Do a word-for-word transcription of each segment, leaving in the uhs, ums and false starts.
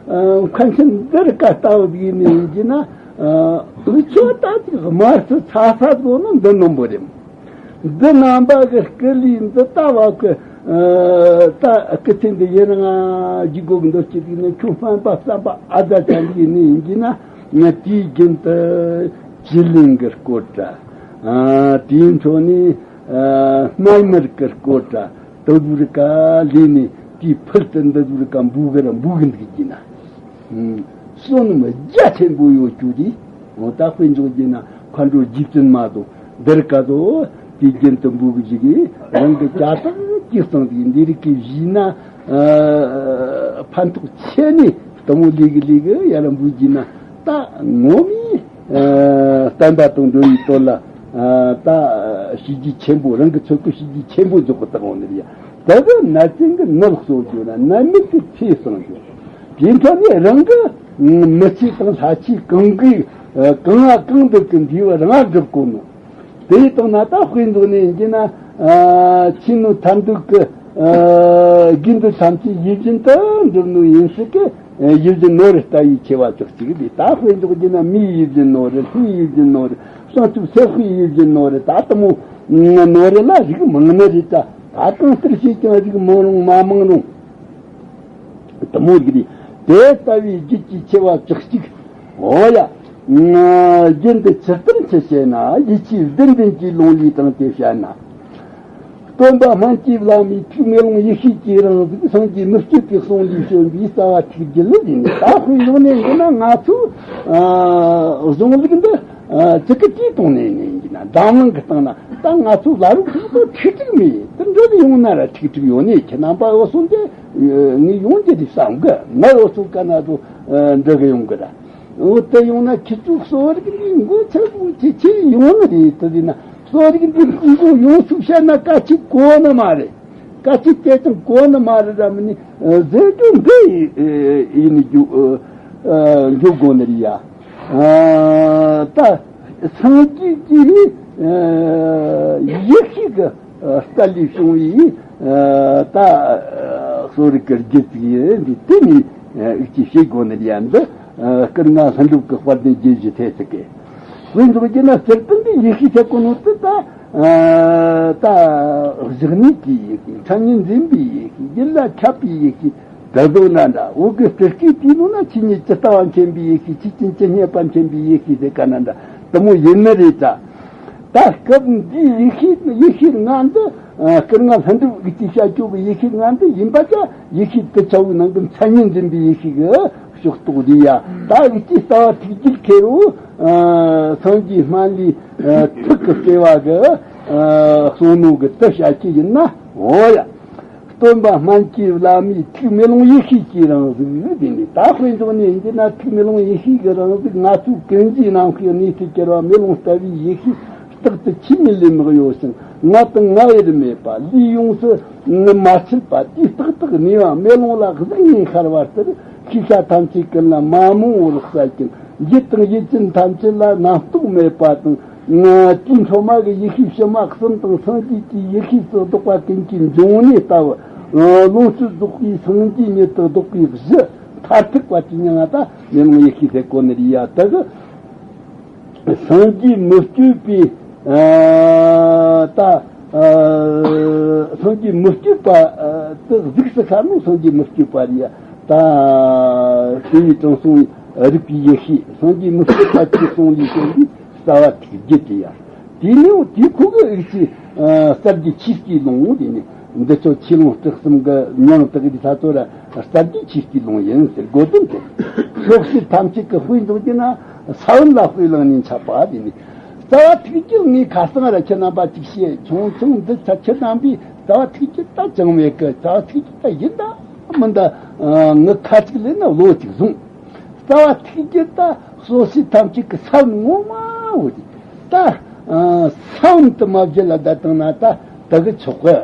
མཁན་ཆེན་འདིར་བཀའ་ལྟ་བུ་ཡིན་ནི་ཡིན་གྱི་ན། འུ་ཆོ་ད་ཅིག་དམར་སུ་ཚ་ས་བཟོ་ནི་འདི་ནོམ་པོ་རེད། འདི་རྣམ་པ་གི་སྐུ་ལུས་འདི་ལྟ་བ་གི། ད་སྐུ་ཚེ་འདི་ཡུན་རིང་ང་བཞུགས་དགོས་འདོད་ཀྱི་ཡིན་ན། ཁྱོད་སྨན་པ་བསམ་པ་ཨ་ཙ་ཅན་ཡིན་ནི་ཡིན་གྱི་ན། ང་དུས་རྒྱུན་དུ་བྱི་ལིང་གི་སྐོར་དྲ། དེའི་འཕྲོ་ནས་སྨན་མར་གི་སྐོར་དྲ། དེ་ཟུར་ཀ་ལས་ནས་དེའི་ཕུལ་དུ་འདི་ཟུར་ཀ་འབུ་གི་ར་འབུ་གི་འདུག་གྱི་ན། བསོད་ནམས་རྒྱ་ཆེན་པོ་ཡོད་རྒྱུ་དེ། འོ་ད་དཔེ་འཇོག་རྒྱུ་ན་མཁའ་འགྲོ་རྗེ་བཙུན་མ་དང་འདིར་ཀ་དོ། དེ་རྒྱུན་དུ་འབུ་གི་ཞིག་གིས་རང་གི་བྱ་ཐག་གིས་གཙང་དེ་འདི་རིགས་ཀྱི་བཞིན་ན། ཕན་ཐོགས་ཆེ་ནས་དེ་མོ་ལས་གི་ལས་གི་ཡར་འབུ་གྱི་ན། ད་ངོ་མའི་བསྟན་པ་དང་འགྲོ་བའི་དོན་ལ། ད་བྱས་རྗེས་ཆེན་པོ། རང་གི་ཚོད་ཀྱི་བྱས་རྗེས་ཆེན་པོ་འཇོག་གི་བཏང་བ་ནི་རེད་ཡ། ད་གི་ནད་ཅན་གྱི་ནད་གསོ་རྒྱུ་ན་ནད་མེད་ཀྱི་ཚེ་བསང་རྒྱུ། དེའི་འཕྲོ་ནས་རང་གི་མི་ཚེ་དང་ལྷ་ཆོས་གང་གི་གང་ང་གང་འདོད་ཀྱི་འདུས་པ་རང་ང་སྒྲུབ་དགོས་ནོ། དེ་ཡི་དང་ན་ད་དཔེ་མཛོད་ནས་ཡིན་གྱི་ན། ཆོས་ནོར་ཐར་འདོད་ཀྱི་དགེ་འདུན་ཐམས་ཅད་ཡིད་བཞིན་དུ་འགྲུབ་ནོ་ཡིན་སྲིད་ཀི། ཡིད་བཞིན་ནོར་ལྟ་བུའི་ཆེ་བ་ཙག་ཅིག་དེ་ད་དཔེ་མཛོད་ཀྱི་ན། མིའི་ཡིད་བཞིན་ནོར། ལྷའི་ཡིད་བཞིན་ནོར། བྱང་ཆུབ་སེམས་དཔའི་ཡིད་བཞིན་ནོར། ད་དེ་མོ་ནོར་ལ་རིགས་མང་ནི་རེད། ད་ད་གང་ལྟར་བྱས་ཀྱང་རིགས་མང་རུང་མ་མང་རུང་། དེ་མོ་རིགས་དེ་ལྟ་བུའི་རྒྱུད་ཀྱི་ཆེ་བ་ཙག་ཅིག་འོ་ཡ། རྒྱུད་འདི་ཇི་ལྟར་མཆི་བྱེད་ན། ཡིད་ཆེས་བདུད་འདུལ་གྱི་ལུང་ལས་དང་དེ་བཤད་ན། སྟོན་པ་སྨན་གྱི་བླ་མའི་ཐུགས་མེ་ལོང་ཡེ་ཤེས་ཀྱི་རང་གཟུགས། སངས་རྒྱས་མི་བསྐྱོད་པའི་གསུང་ལས་བྱོན་པའི་རྩ་བ་ཐུགས་རྒྱུད་ལ་ཟེར་ནས། ད་དཔེ་བཞག་ནས་འདི་ན་ང་ཚོ་གཞུང་ལུགས་འདི་ཅི་གི་ཅིས་གཏོང་ནས་ནས་ཡིན་ན། འཛམ་གླིང་གི་སྟེང་ན་ད་ང་ཚོ་ལ་རུ་ཁག་ཏུ་ཐུགས་གཅིག་མེད། དེ་འདྲ་གི་ཡོང་ན་ར་ཐུགས་གཅིག་ཡོང་ནས་ཁྱེད་རྣམ་པ་འོ་སོང་དེ་ངས་ཡོང་རྒྱུ་དེ་བསམ་གི། ང་འོ་སོང་ག་ན་ཚོ་འདྲ་གི་ཡོང་གི་ར། འོ་དེ་ཡོང་ན་ཁྱེད་ཚོ་གསོ་རིག་འདི་མགོ་ཚ་པོ་ཆེ་ཆེ་ཡོང་ནི་རེད། དེ་ཡིན་ན་གསོ་རིག་འདི་ཀུན་པོ་ཡོངས་སུ་བཤད་ན་ག་ཅིག་གོ་ནི་མ་རེད། ག་ཅིག་བལྟས་ཀྱང་གོ་ནི་མ་རེད་ར། མི་ནི་ཟེར་རྒྱུ་འདི་ཡིན་རྒྱུ་འཇུག་དགོ་ནི་རེད་ཡ། ད་སངས་རྒྱས་ཀྱི་ཡེ་ཤེས་ཀྱི་རྩལ་ལས་བྱུང་བའི་ད་གསོ་རིག་གི་རྒྱུད་ཅིག་ཡིན། འདི་དེ་ནི་ཨིག་ཅིག་བྱེད་དགོ་ནི་རེད་ཡ། འདི་སྐུ་ལྔ་ལྷུན་གྲུབ་ཀྱི་དཔལ་ལྡན་རྒྱུད་བཞི་ཐེ་ཚིག་གི། དཔེ་འཇོག་རྒྱུ་ན་སྤྱིར་བཏང་གི་ཡེ་ཤེས་ཟེར་གོ་ནོ་དེ་ད་ད་གཞི་གནས་ཀྱི་ཡེ་ཤེས། ཕྲ་མོས་འཛིན་པའི་ཡེ་ཤེས། རྒྱུད་ལ་ཁྱབ་པའི་ཡེ་ཤེས། དེ་ཚོ་ན་འདྲ། འོ་གི་སྤྱིར་གྱི་དུས་ནོ་ན་ཆོས་ཉིད་ཇི་ལྟ་བ་མཁྱེན་པའི་ཡེ་ཤེས། ཆོས་ཅན་ཇི་སྙེད་པ་མཁྱེན་པའི་ཡེ་ཤེས་ཟེར་ག་ན་འདྲ། དེ་མོ་ཡིན་ནི་རེད་ད། ད་སྐབས་འདིའི་ཡེ་ཤེས་ཡེ་ཤེས་ལྔ་འདི། སྐུ་ལྔ་ལྷུན་གྲུབ་ཨིག་ཅིག་བཤད་རྒྱུ་གི་ཡེ་ཤེས་ལྔ་འདི་ཡིན་པ་ད་ཡེ་ཤེས་དེ་ཆ་བོའི་ནང་གི་མཚན་ཉིད་འཛིན་པའི་ཡེ་ཤེས་གི་ཕྱོགས་གཏོགས་རེད་ཡ། ད་ཨིག་ཅིག་རྩ་བ་ཐུགས་རྒྱུད་ཁེ་རུ་སངས་རྒྱས་སྨན་བླའི་ཐུགས་ཀྱི་བརྩེ་བ་གི་གསུང་ནོ་གི་དེ་བཤད་རྒྱུ་ཡིན་ན། འོ་ཡ། སྟོན་པ་སྨན་གྱི་བླ་མའི་ཐུགས་མེ་ལོང་ཡེ་ཤེས་ཀྱི་རང་གཟུགས་ཟེར་ནས། ད་དཔེ་འཇོག་ནས་ཡིན་གྱི་ན་ཐུགས་མེ་ལོང་ཡེ་ཤེས་ཀྱི་རང་གཟུགས་ང་ཚོའི་ཀུན་གཞིའི་རྣམ་ཤེས་གནས་སུ་གྱུར་པ་མེ་ལོང་ལྟ་བུའི་ཡེ་ཤེས་རྟག་ཏུ་ཆོས་ཉིད་ལས་མི་གཡོ་ཞིང་། ང་དང་ང་ཡིར་མེད་པ། ལུས་ཡོངས་སུ་མ་ཆད་པ། དེའི་རྟག་ཏུ་གནས་པ་མེ་ལོང་ལ་གཟུགས་བརྙན་ཤར་བ་ལྟར་ཤེས་བྱ་ཐམས་ཅད་ཀུན་ལ་མ་རྨོངས་པར་གསལ་ཅིང་། ཡུལ་དང་ཡུལ་ཅན་ཐམས་ཅད་ལ་རྣམ་རྟོག་མེད་པ་དང་། དེའི་འཕྲོ་མ་གི་ཡེ་ཤེས་ཕྱི་མ་གསུམ་དང་སངས་རྒྱས་ཀྱི་ཡེ་ཤེས་སུ་ལྡོག་པ་ཀུན་གྱི་འབྱུང་གནས་ལྟ་བུ། ལོངས་སྤྱོད་རྫོགས་པའི་སངས་རྒྱས་ཉིད་དུ་ལྡོག་པའི་གཞི་མཐར་ཐུག་པ་ཅི་ཉིད་ང་ད་མེ་ལོང་ཡེ་ཤེས་ཟེར་གོ་ནི་རེད་ཡ། ད་གི་སངས་རྒྱས་མི་བསྐྱོད་པའི་ད་སངས་རྒྱས་མི་བསྐྱོད་པ་དེ་གཟུགས་སུ་ཤར་ནོ་སངས་རྒྱས་མི་བསྐྱོད་པ་རེད་ཡ། ད་བྱེ་བའི་དྲང་སྲོང་རིག་པའི་ཡེ་ཤེས། སངས་རྒྱས་མི་བསྐྱོད་པ་ཆོས་གསུང་ལས་བྱོན་པའི་རྩ་བ་ཐུགས་རྒྱུད་དེ་ཡ། དེ་ནས་དེ་ཁོ་གི་ཨིག་ཅིག་རྩ་རྒྱུད་ཆོས་ཀྱི་ལུང་། དེ་ནས་འདི་ཚོ་ཆོས་ལུང་སྤྲུལ་གསུམ་གི་མྱིང་དག་གི་ས་ཚོ་ར་རྩ་རྒྱུད་ཆོས་ཀྱི་ལུང་ཡིན་ཟེར་དགོས་དོན་དེ། ཕྱོགས་བཅུ་ཐམས་ཅད་ཀྱི་དཔེ་འཇོག་རྒྱུ་ན་ས་བོན་ལ་དཔེ་བླངས་ནས་འཆད་པ། དེ་ནས་རྩ་བ་ཐུགས་རྒྱུད་ངས་ཁ་སང་ར་ཁྱེད་རྣམ་པ་ཅིག་བཤད། ཆུང་ཆུང་འདི་ཚ་ཁྱེད་རྣམ་པས་རྩ་བ་ཐུགས་རྒྱུད་ད་ཅང་མེད་གི། རྩ་བ་ཐུགས་རྒྱུད་ད་ཡིན་ད་མིན་ད་ངི་ཁ་ཅིག་ལས་ན་ལོ་ཅིག་བཟུང་། རྩ་བ་ཐུགས་རྒྱུད་ད་སོ་སོའི་ཐམས་ཅད་ཀྱི་ས་བོན་ངོ་མ་བོ་དེ་ད་ས་བོན་དུ་མ་བརྗེད་ལ་བསྡད་བཏང་ན་ད་ད་གི་ཆོག་གི།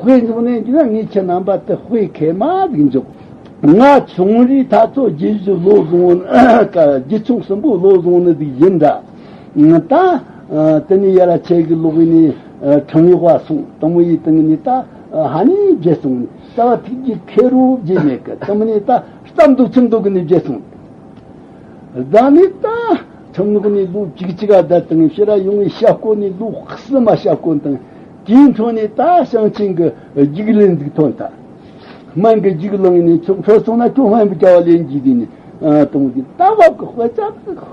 དཔེ་འཇོག་ནས་འཇུག་ན་ངས་ཁྱེད་རྣམ་པ་དུ་དཔེ་ཁེ་མ་ཟིག་འཇོག་ང་ཆུང་རིས་ད་ཚོ་རྗེས་སུ་བློ་བཟུང་། རྗེ་ཆུང་གསུམ་པོ་བློ་བཟུང་ནི་ཟིག་ཡིན་འདྲ། ད་དེ་ནས་ཡ་ར་ཆེ་གི་ལོག་ནས་ཁྲང་ཡོག་པ་སོང་། དང་མོ་ཡི་སྟེང་ནས་ད་ཧ་ནི་བརྗེད་སོང་། རྩ་བ་ཐུགས་རྒྱུད་ཁེ་རུ་བརྗེད་མེད་གི། དང་མོ་ནས་ད། ཙམ་དུ་ཚིམ་དུ་གི་ནས་བརྗེད་སོང་། ཟླ་ནས་ད་ཁྲིམས་ལུགས་ནས་ལོ་བཅུ་གཅིག་ག་བསྡད་དང་ཕྱི་ར་ཡོང་བའི་ཤ་སྐོར་ནས་ལོ་གསུམ་མ་ཤ་སྐོར་དང་དེའི་འཕྲོ་ནས་ད་ཞིང་ཆེན་གི་རྒྱུགས་ལེན་འཛུགས་ཐོན་ད། སྨན་གི་རྒྱུགས་ལེན་ནས་ཚུར་འཕྲོད་སོང་ན་ཁྱོད་སྨན་པའི་བྱ་བ་ལེན་རྒྱུ་དེ་ནས་གཏོང་གི་ད་བབ་གི་དཔེ་ཆ་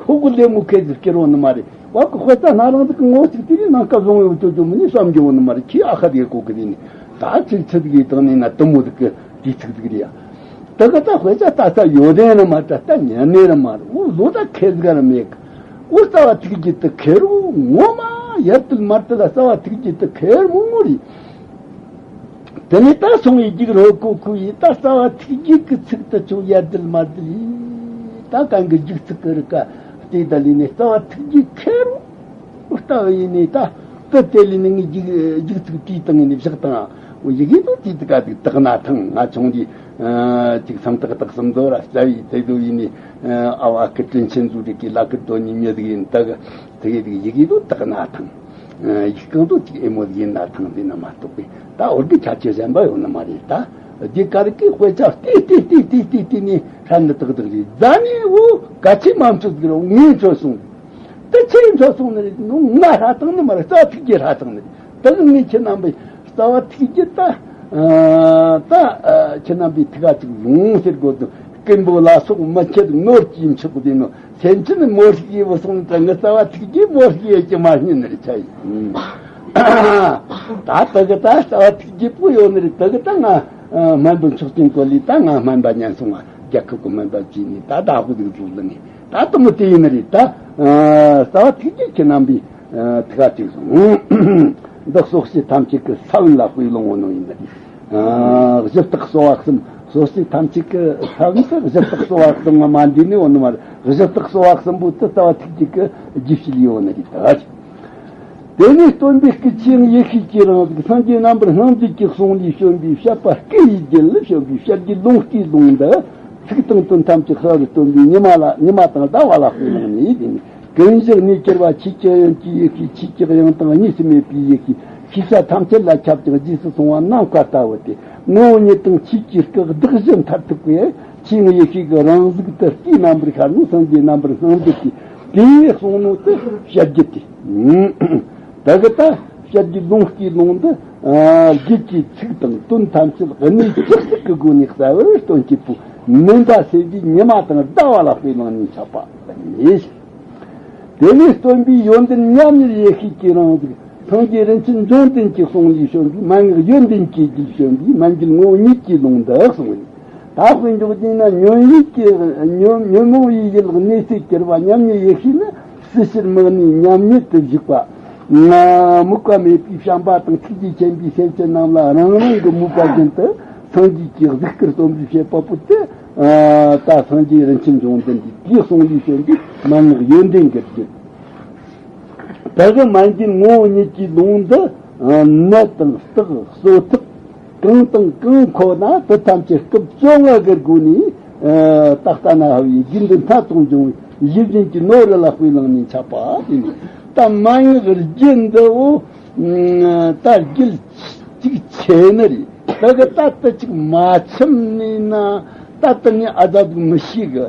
ཧུ་གུ་ལེ་མོ་ཁེ་ཟི་སྐྱེ་རོགས་ནི་མ་རེད། བབ་གི་དཔེ་ཆ་སྣ་རང་ཟིག་གི་ངོ་ཚིག་དེ་ནས་ནང་སྐབས་བཟུང་ཡོད་ཅོ་ཅོ་མི་ནི་བསམ་རྒྱུ་བོ་ནི་མ་རེད། ཁྱི་ཨ་ཁ་དེ་གོ་གི་དེ་ནས་ད་ཚིག་ཚིག་གི་དང་ནས་ན་དུ་མོ་དུ་གི་དེ་ཚིག་ཚིག་རེད་ཡ། ད་གི་ད་དཔེ་ཆ་ད་ལྟ་ཡོད་དེ་ར་མ་ད་ལྟ་ཉན་ནས་ར་མ་རེད། འུ་བཟོ་ད་ཁེ་ཟིག་ར་མེད་གི། འུ་རྩ་བ་ཐིག་རྒྱུ་དུ་ཁེ་རུ་ངོ་མ་ཡར་དུལ་མར་དུལ་ལ་རྩ་བ་ཐིག་རྒྱུ་དུ་ཁེ་རུ་ངོ་རེད། དེ་ནས་ད་སོང་བའི་རྒྱུགས་རོ་ཁོ་ཁོ་ཡིས་ད་རྩ་བ་ཐིག་རྒྱུ་གི་ཚིག་ཏུ་ཆུ་ཡར་དུལ་མར་དུལ་ཡིས་ད་གང་གི་རྒྱུགས་ཚིག་གི་རི་ཀ་ལྟོས་ད་ལས་ནས་རྩ་བ་ཐིག་རྒྱུ་ཁེ་རུ། ལྟ་བུ་ཡིན་ནི་ད་ཀི་དེ་ལས་ནི་ངའི་རྒྱུགས་རྒྱུགས་ཚིག་དེའི་སྟེང་ནས་བཞག་དང་། འོ་ཡི་གེ་དུ་དེའི་དུ་ག་དུ་དག་ན་ཐང་ང་ཆུང་དུས་ཅིག་སམ་ཐག་དག་སམ་མཛོ་ར་རྩ་བའི་དེ་དུ་ཡིན་ནི་ཨ་བ་ཀི་དྲིན་ཆེན་ཟུ་རིག་གི་ལ་ཀི་དོ་ནི་མྱི་ཟིག་ཡིན་ད་གི་དེ་གི་དུ་ཡི་གེ་དུ་དག་ན་ཐང་། ཡིག་རྐང་དུ་ཅིག་ཨེ་མོ་ཟིག་ཡིན་ན་ཐང་དེ་ན་མ་གཏོགས་པའི་ད་འོར་གི་ཆ་ཆེ་གཞན་པ་ཡོད་ནི་མ་རེད། ད་དེ་ག་རིག་གི་དཔེ་ཆ་ལྟེ་ལྟེ་ལྟེ་ལྟེ་ལྟེ་ལྟེ་ནི་ཧྲ་ནི་དག་དག་རེད། རྫ་ནི་འོ་ག་ཆེ་མ་མཆོད་ཟིག་ར་ངས་འཆོལ་སོང་། ད་ཆི་རིང་ཚོ་སོང་ནི་རེད། ནུ་ང་ཧྲ་བཏང་ནི་མ་རེད། རྩ་བ་ཐིག་རྒྱུ་ཧྲ་བཏང་ནི་རེད། ད་གི་ངས་ཁྱེད་རྣམ་པའི་རྩ་བ་ཐིག་རྒྱུ་ད། ད་ཁྱེད་རྣམ་པའི་ཐིག་ག་ཅིག་ཡོང་ཟེར་དགོས་དུ་ཀུན་པོ་ལ་སོགས་མི་ཁྱེད་ནོར་གྱིས་མཆོག་དེ་ནོ་སེམས་ཅན་མོ་ཧྲིག་ཡེ་བོ་སོང་ད་ངི་རྩ་བ་ཐིག་རྒྱུ་མོ་ཧྲིག་ཡེ་ཀྱི་མ་སྙིང་ནི་རེད་ཆ་ཡིན། ད་ད་གི་ད་རྩ་བ་ཐིག་རྒྱུ་པོ་ཡོད་ནི་རེད། ད་གི་ད་ང་སྨན་པ་མཆོག་ཅན་གོ་ལི་ད་ང་སྨན་པ་ཉན་སོང་བ་རྒྱལ་ཁབ་ཀྱི་སྨན་པ་བྱས་ནི་ད་ད་ཧུ་ཟིག་ཟུག་ལ་ནི། ད་དུ་མི་དེ་ཡིན་ནི་རེད། ད་རྩ་བ་ཐིག་རྒྱུ་ཁྱེད་རྣམ་པའི་ཐིག་ག་ཅིག་སོང་། འདི་གསོ་སྤྱད་ཐམས་ཅད་ཀྱི་ས་བོན་ལ་དཔེ་ལོང་བོ་ནོ་ཡིན་ནི་རེད། གཞི་བརྟག་གསོ་བ་གསུམ། གསོ་སྤྱད་ཐམས་ཅད་ཀྱི་ས་བོན་དུ་གཞི་བརྟག་གསོ་བ་གསུམ་ང་མ་འདི་ནི་འོ་ནི་མ་རེད། གཞི་བརྟག་གསོ་བ་གསུམ་པོ་དུ་རྩ་བ་ཐིག་རྒྱུ་གི་རྒྱུ་བྱེད་ཡོད་ནི་རེད། ད་དེ་ནས་སྟོན་པའི་སྐུ་ཆེ་ཡེ་ཤེས་ཀྱི་རང་གཟུགས་སངས་རྒྱས་རྣམ་པར་སྣང་མཛད་ཀྱི་གསུང་ལས་བྱོན་པའི་བཤད་པ་སྐུ་ཡི་རྒྱན་ལ་བྱོན་པའི་བཤད་རྒྱུད་ལུང་སྐུའི་ལུང་འདི་ཚིག་དང་དོན་ཐམས་ཅད་གསལ་བར་སྟོན་པའི་ཉི་མ་ལ་ཉི་མ་དང་ཟླ་བ་ལ་དཔེ་བླངས་ནས་དེ་ནི་ཀུན་གཞི་གནས་གྱུར་པ་ཆོས་ཀྱི་དབྱིངས་ཀྱི་ཡེ་ཤེས། ཆོས་ཀྱི་དབྱིངས་དང་གཉིས་སུ་མེད་པའི་ཡེ་ཤེས། ཤེས་བྱ་ཐམས་ཅད་ལ་ཁྱབ་ཅིང་རྗེས་སུ་སོང་བ་ནམ་མཁའ་ལྟ་བུ་སྟེ། ངོ་བོ་ཉིད་དང་ཆོས་ཀྱི་སྐུ་བདག་གཞན་མཐར་ཐུག་པའི་ཆོས་དབྱིངས་ཡེ་ཤེས་ཀྱི་རང་གཟུགས་དེ་སྐུའི་རྣམ་པར་ཤར་ནས་སངས་རྒྱས་རྣམ་པར་སྣང་མཛད་ཀྱི་དེའི་གསུང་ནོ་དེ་བཤད་རྒྱུད་དེ། ད་གི་ད་བཤད་རྒྱུད་ལུང་སྐུའི་ལུང་འདི་རྒྱུད་ཀྱི་ཚིག་དང་དོན་ཐམས་ཅད་གནས་ཅི་ཞིག་གི་སྒོ་ནས་གསལ་བར་སྟོན་བྱེད་པོ་མུན་པ་སེལ་བའི་ཉི་མ་དང་ཟླ་བ་ལ་དཔེ་བླངས་ནས་འཆད་པ་ཡིན། དེ་ནས་སྟོན་པའི་ཡོན་ཏན་མཉམ་ཉིད་ཡེ་ཤེས་ཀྱི་རང་གཟུགས་སངས་རྒྱས་རིན་ཆེན་འབྱུང་ལྡན་གྱི་གསུང་ལས་བྱོན་པའི་མན་ངག་ཡོན་ཏན་གྱི་རྒྱུད་བྱོན་པའི་མན་གྱི་ངོ་བོ་ཉིད་ཀྱི་ལུང་འདི་གསུངས་ཡིན། ད་དཔེ་འཇོག་རྒྱུ་ན་ཉོན་ཡིད་ཀྱི་ཉོན་ཉོན་མོངས་པའི་ཡིད་ལ་གནས་ཚུལ་གྱུར་པ་མཉམ་ཉིད་ཡེ་ཤེས་ནི་སྲིད་ཕྱིར་མི་གནས་མཉམ་ཉིད་དུ་བཞུགས་པ། དམིགས་པ་མེད་པའི་བྱམས་པ་དང་ཐུགས་རྗེ་ཆེན་པོས་སེམས་ཅན་རྣམས་ལ་རང་རང་གི་མོས་པ་བཞིན་དུ་སངས་རྒྱས་ཀྱི་གཟུགས་སྐུར་རྩོམ་པའི་བྱེད་པ་པོ་དེ། ད་སངས་རྒྱས་རིན་ཆེན་འབྱུང་ལྡན་གྱི་དེའི་གསུང་ལས་བྱོན་པའི་མན་ངག་ཡོན་ཏན་གྱི་རྒྱུད། ད་གི་མན་གྱི་ངོ་བོ་ཉིད་ཀྱི་ལུང་འདི་ནད་དང་རྟགས་གསོ་ཐབས་གང་དང་གང་མཁོ་ན་དེ་ཐམས་ཅད་སྐབས་བཅོ་ལྔ་གི་སྒོ་ནས་ད་ལྟ་ན་ཧ་བའི་རྒྱུད་འདི་སྣ་ཚོགས་འབྱུང་བའི་ཡིད་བཞིན་གྱི་ནོར་རི་ལ་དཔེ་བླངས་ནས་འཆད་པ་དེ་ནི་ད་མན་ངག་རྒྱུད་འདི་འོ། ད་རྒྱུད་གཅིག་ཆེ་ནི་རེད། ད་གི་ད་ལྟ་གཅིག་མ་ཆིམ་ནི་ན་ད་ལྟ་ནི་ཨ་ད་དུ་མི་ཤེས་གི།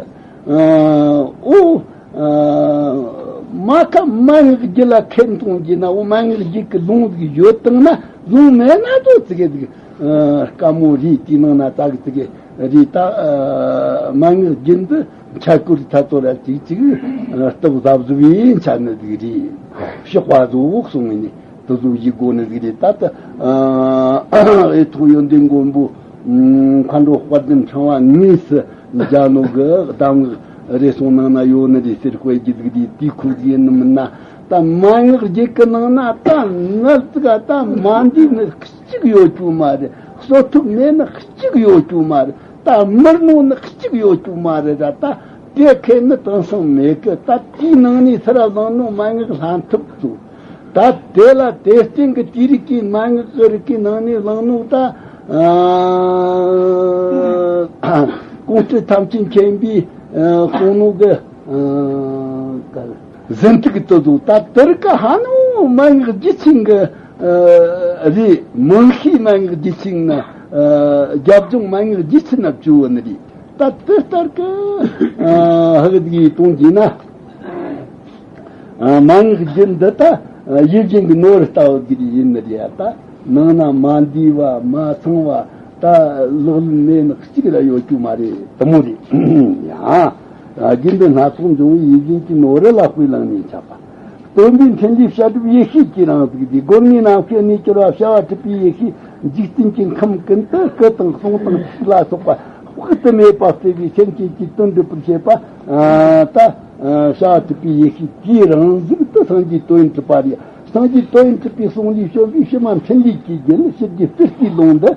ཨོ། མ་ཁ་མན་ངག་རྒྱུད་ལ་ཁས་མཐོང་རྒྱུ་ན་འོ་མན་ངག་རྒྱུད་ཀྱི་ལུང་ཟིག་ཡོད་དང་ན་ལུང་མེད་ན་ཚོ་ཙི་གེ་ཟིག་དཀའ་མོ་རེད། དེའི་ནང་ན་ཙ་གི་ཙི་གེ་རེད། ད་མན་ངག་རྒྱུད་འདི་འཆད་སྐོར་ཐ་ཚོ་ར་ཅིག་ཅིག་སྟབས་ཟབ་ཟུབ་ཡིན་ཆ་ནི་ཟིག་རེད། གཤོག་པ་ཟོག་གསུང་ངི་ནི་དུ་ཟོ་ཡི་གོ་ནི་ཟིག་རེད། ད་ད་ཨེ་ཐུག་ཡོན་ཏན་མགོན་པོ་མཁའ་འགྲོ་དཔལ་ལྡན་ཕྲེང་བ་དངོས་སུ་མཇལ་ནོ་གི་གདམས་ངག་རེ་ཟུང་ནང་ན་ཡོད་ནི་རེད་ཟེར་དཔེ་གི་ཟིག་རེད། དེ་ཁུ་ཟིག་ཡིན་ནི་མིན་ན་ད་མན་ངག་རྒྱུད་གི་ནང་ན་ད་ནི་ཙི་ག་ད་མ་འདི་ནི་གཅིག་ཡོད་རྒྱུ་མ་རེད། གསོ་ཐུབ་མེད་ནི་གཅིག་ཡོད་རྒྱུ་མ་རེད། ད་མི་རྣོ་ནི་གཅིག་ཡོད་རྒྱུ་མ་རེད། ད་ད་དེ་ཁེ་ནི་དེང་སང་མེད་གི། ད་དེའི་ནང་ནས་ཚུར་བླངས་ནོ་མན་ངག་ལྷན་ཐབས་ཚོ། ད་དེ་ལ་དེ་སྟེང་གི་དེ་རིགས་ཀྱི་མན་ངག་གི་རིགས་ཀྱི་ནང་ནས་བླངས་ནོ་ད་ཨ་ཀོང་སྤྲུལ་ཐམས་ཅད་མཁྱེན་པའི་ཨ་གསུང་ནོ་གི་ཨ་ག་ཟིན་ཐིག་གི་དོ་དོ་ད་དེ་རིགས་ཀ་ཧ་ནོ་མན་ངག་རྒྱུད་ཆེན་གི་ཨ་རེད། མོན་ཤེས་མན་ངག་རྒྱུད་ཆེན་ན་ཨ་རྒྱབ་ལྗོངས་མན་ངག་རྒྱུད་ཆེན་ན་བཅུ་བོ་ནི་རེད། ད་ ད་དེ་ལྟར་གི་ཧ་གི་དགེ་གཏོང་གྱིས་ན། མ་ངག་རྒྱུད་འདི་ད་ཡིད་བཞིན་གྱི་ནོར་ལྟ་བུ་གི་ཡིན་ནི་རེད་ད། ནང་ན་མ་འདུས་པ་མ་ཚང་བ་ད་ལག་ལེན་མེད་ནི་གཅིག་ལ་ཡོད་རྒྱུ་མ་རེད་དེ་མོ་རེད། ཡང་རྒྱུད་འདི་སྣ་ཚོགས་འབྱུང་བའི་ཡིད་བཞིན་གྱི་ནོར་ལ་དཔེ་བླངས་ནས་འཆད་པ། སྟོན་པའི་འཕྲིན་ལས་བཤད་སྒྲུབ་ཡེ་ཤེས་ཀྱི་རང་གཟུགས་དེ། སྒོ་ལྔའི་རྣམ་ཤེས་གནས་གྱུར་པ། བྱ་བ་གྲུབ་པའི་ཡེ་ཤེས་འཇིག་རྟེན་གྱི་ཁམས་ཀུན་ཏུ་སྐུ་དང་གསུང་དང་ཐུགས་ལ་སོགས་པ་དཔག་ཏུ་མེད་པ་སྟེ་བའི་སེམས་ཅན་གྱི་དོན་སྒྲུབ་པར་བྱེད་པ། ད་བྱ་བ་གྲུབ་པའི་ཡེ་ཤེས་དེའི་རང་གཟུགས་དེ་སངས་རྒྱས་དོན་ཡོད་གྲུབ་པ་རེད། སངས་རྒྱས་དོན་ཡོད་གྲུབ་པའི་གསུང་ལས་བྱོན་པའི་ཕྱི་མ་འཕྲིན་ལས་ཀྱི་རྒྱུན་ཕྱི་རྒྱལ་སྤྲུལ་སྐུའི་ལུང་འདི།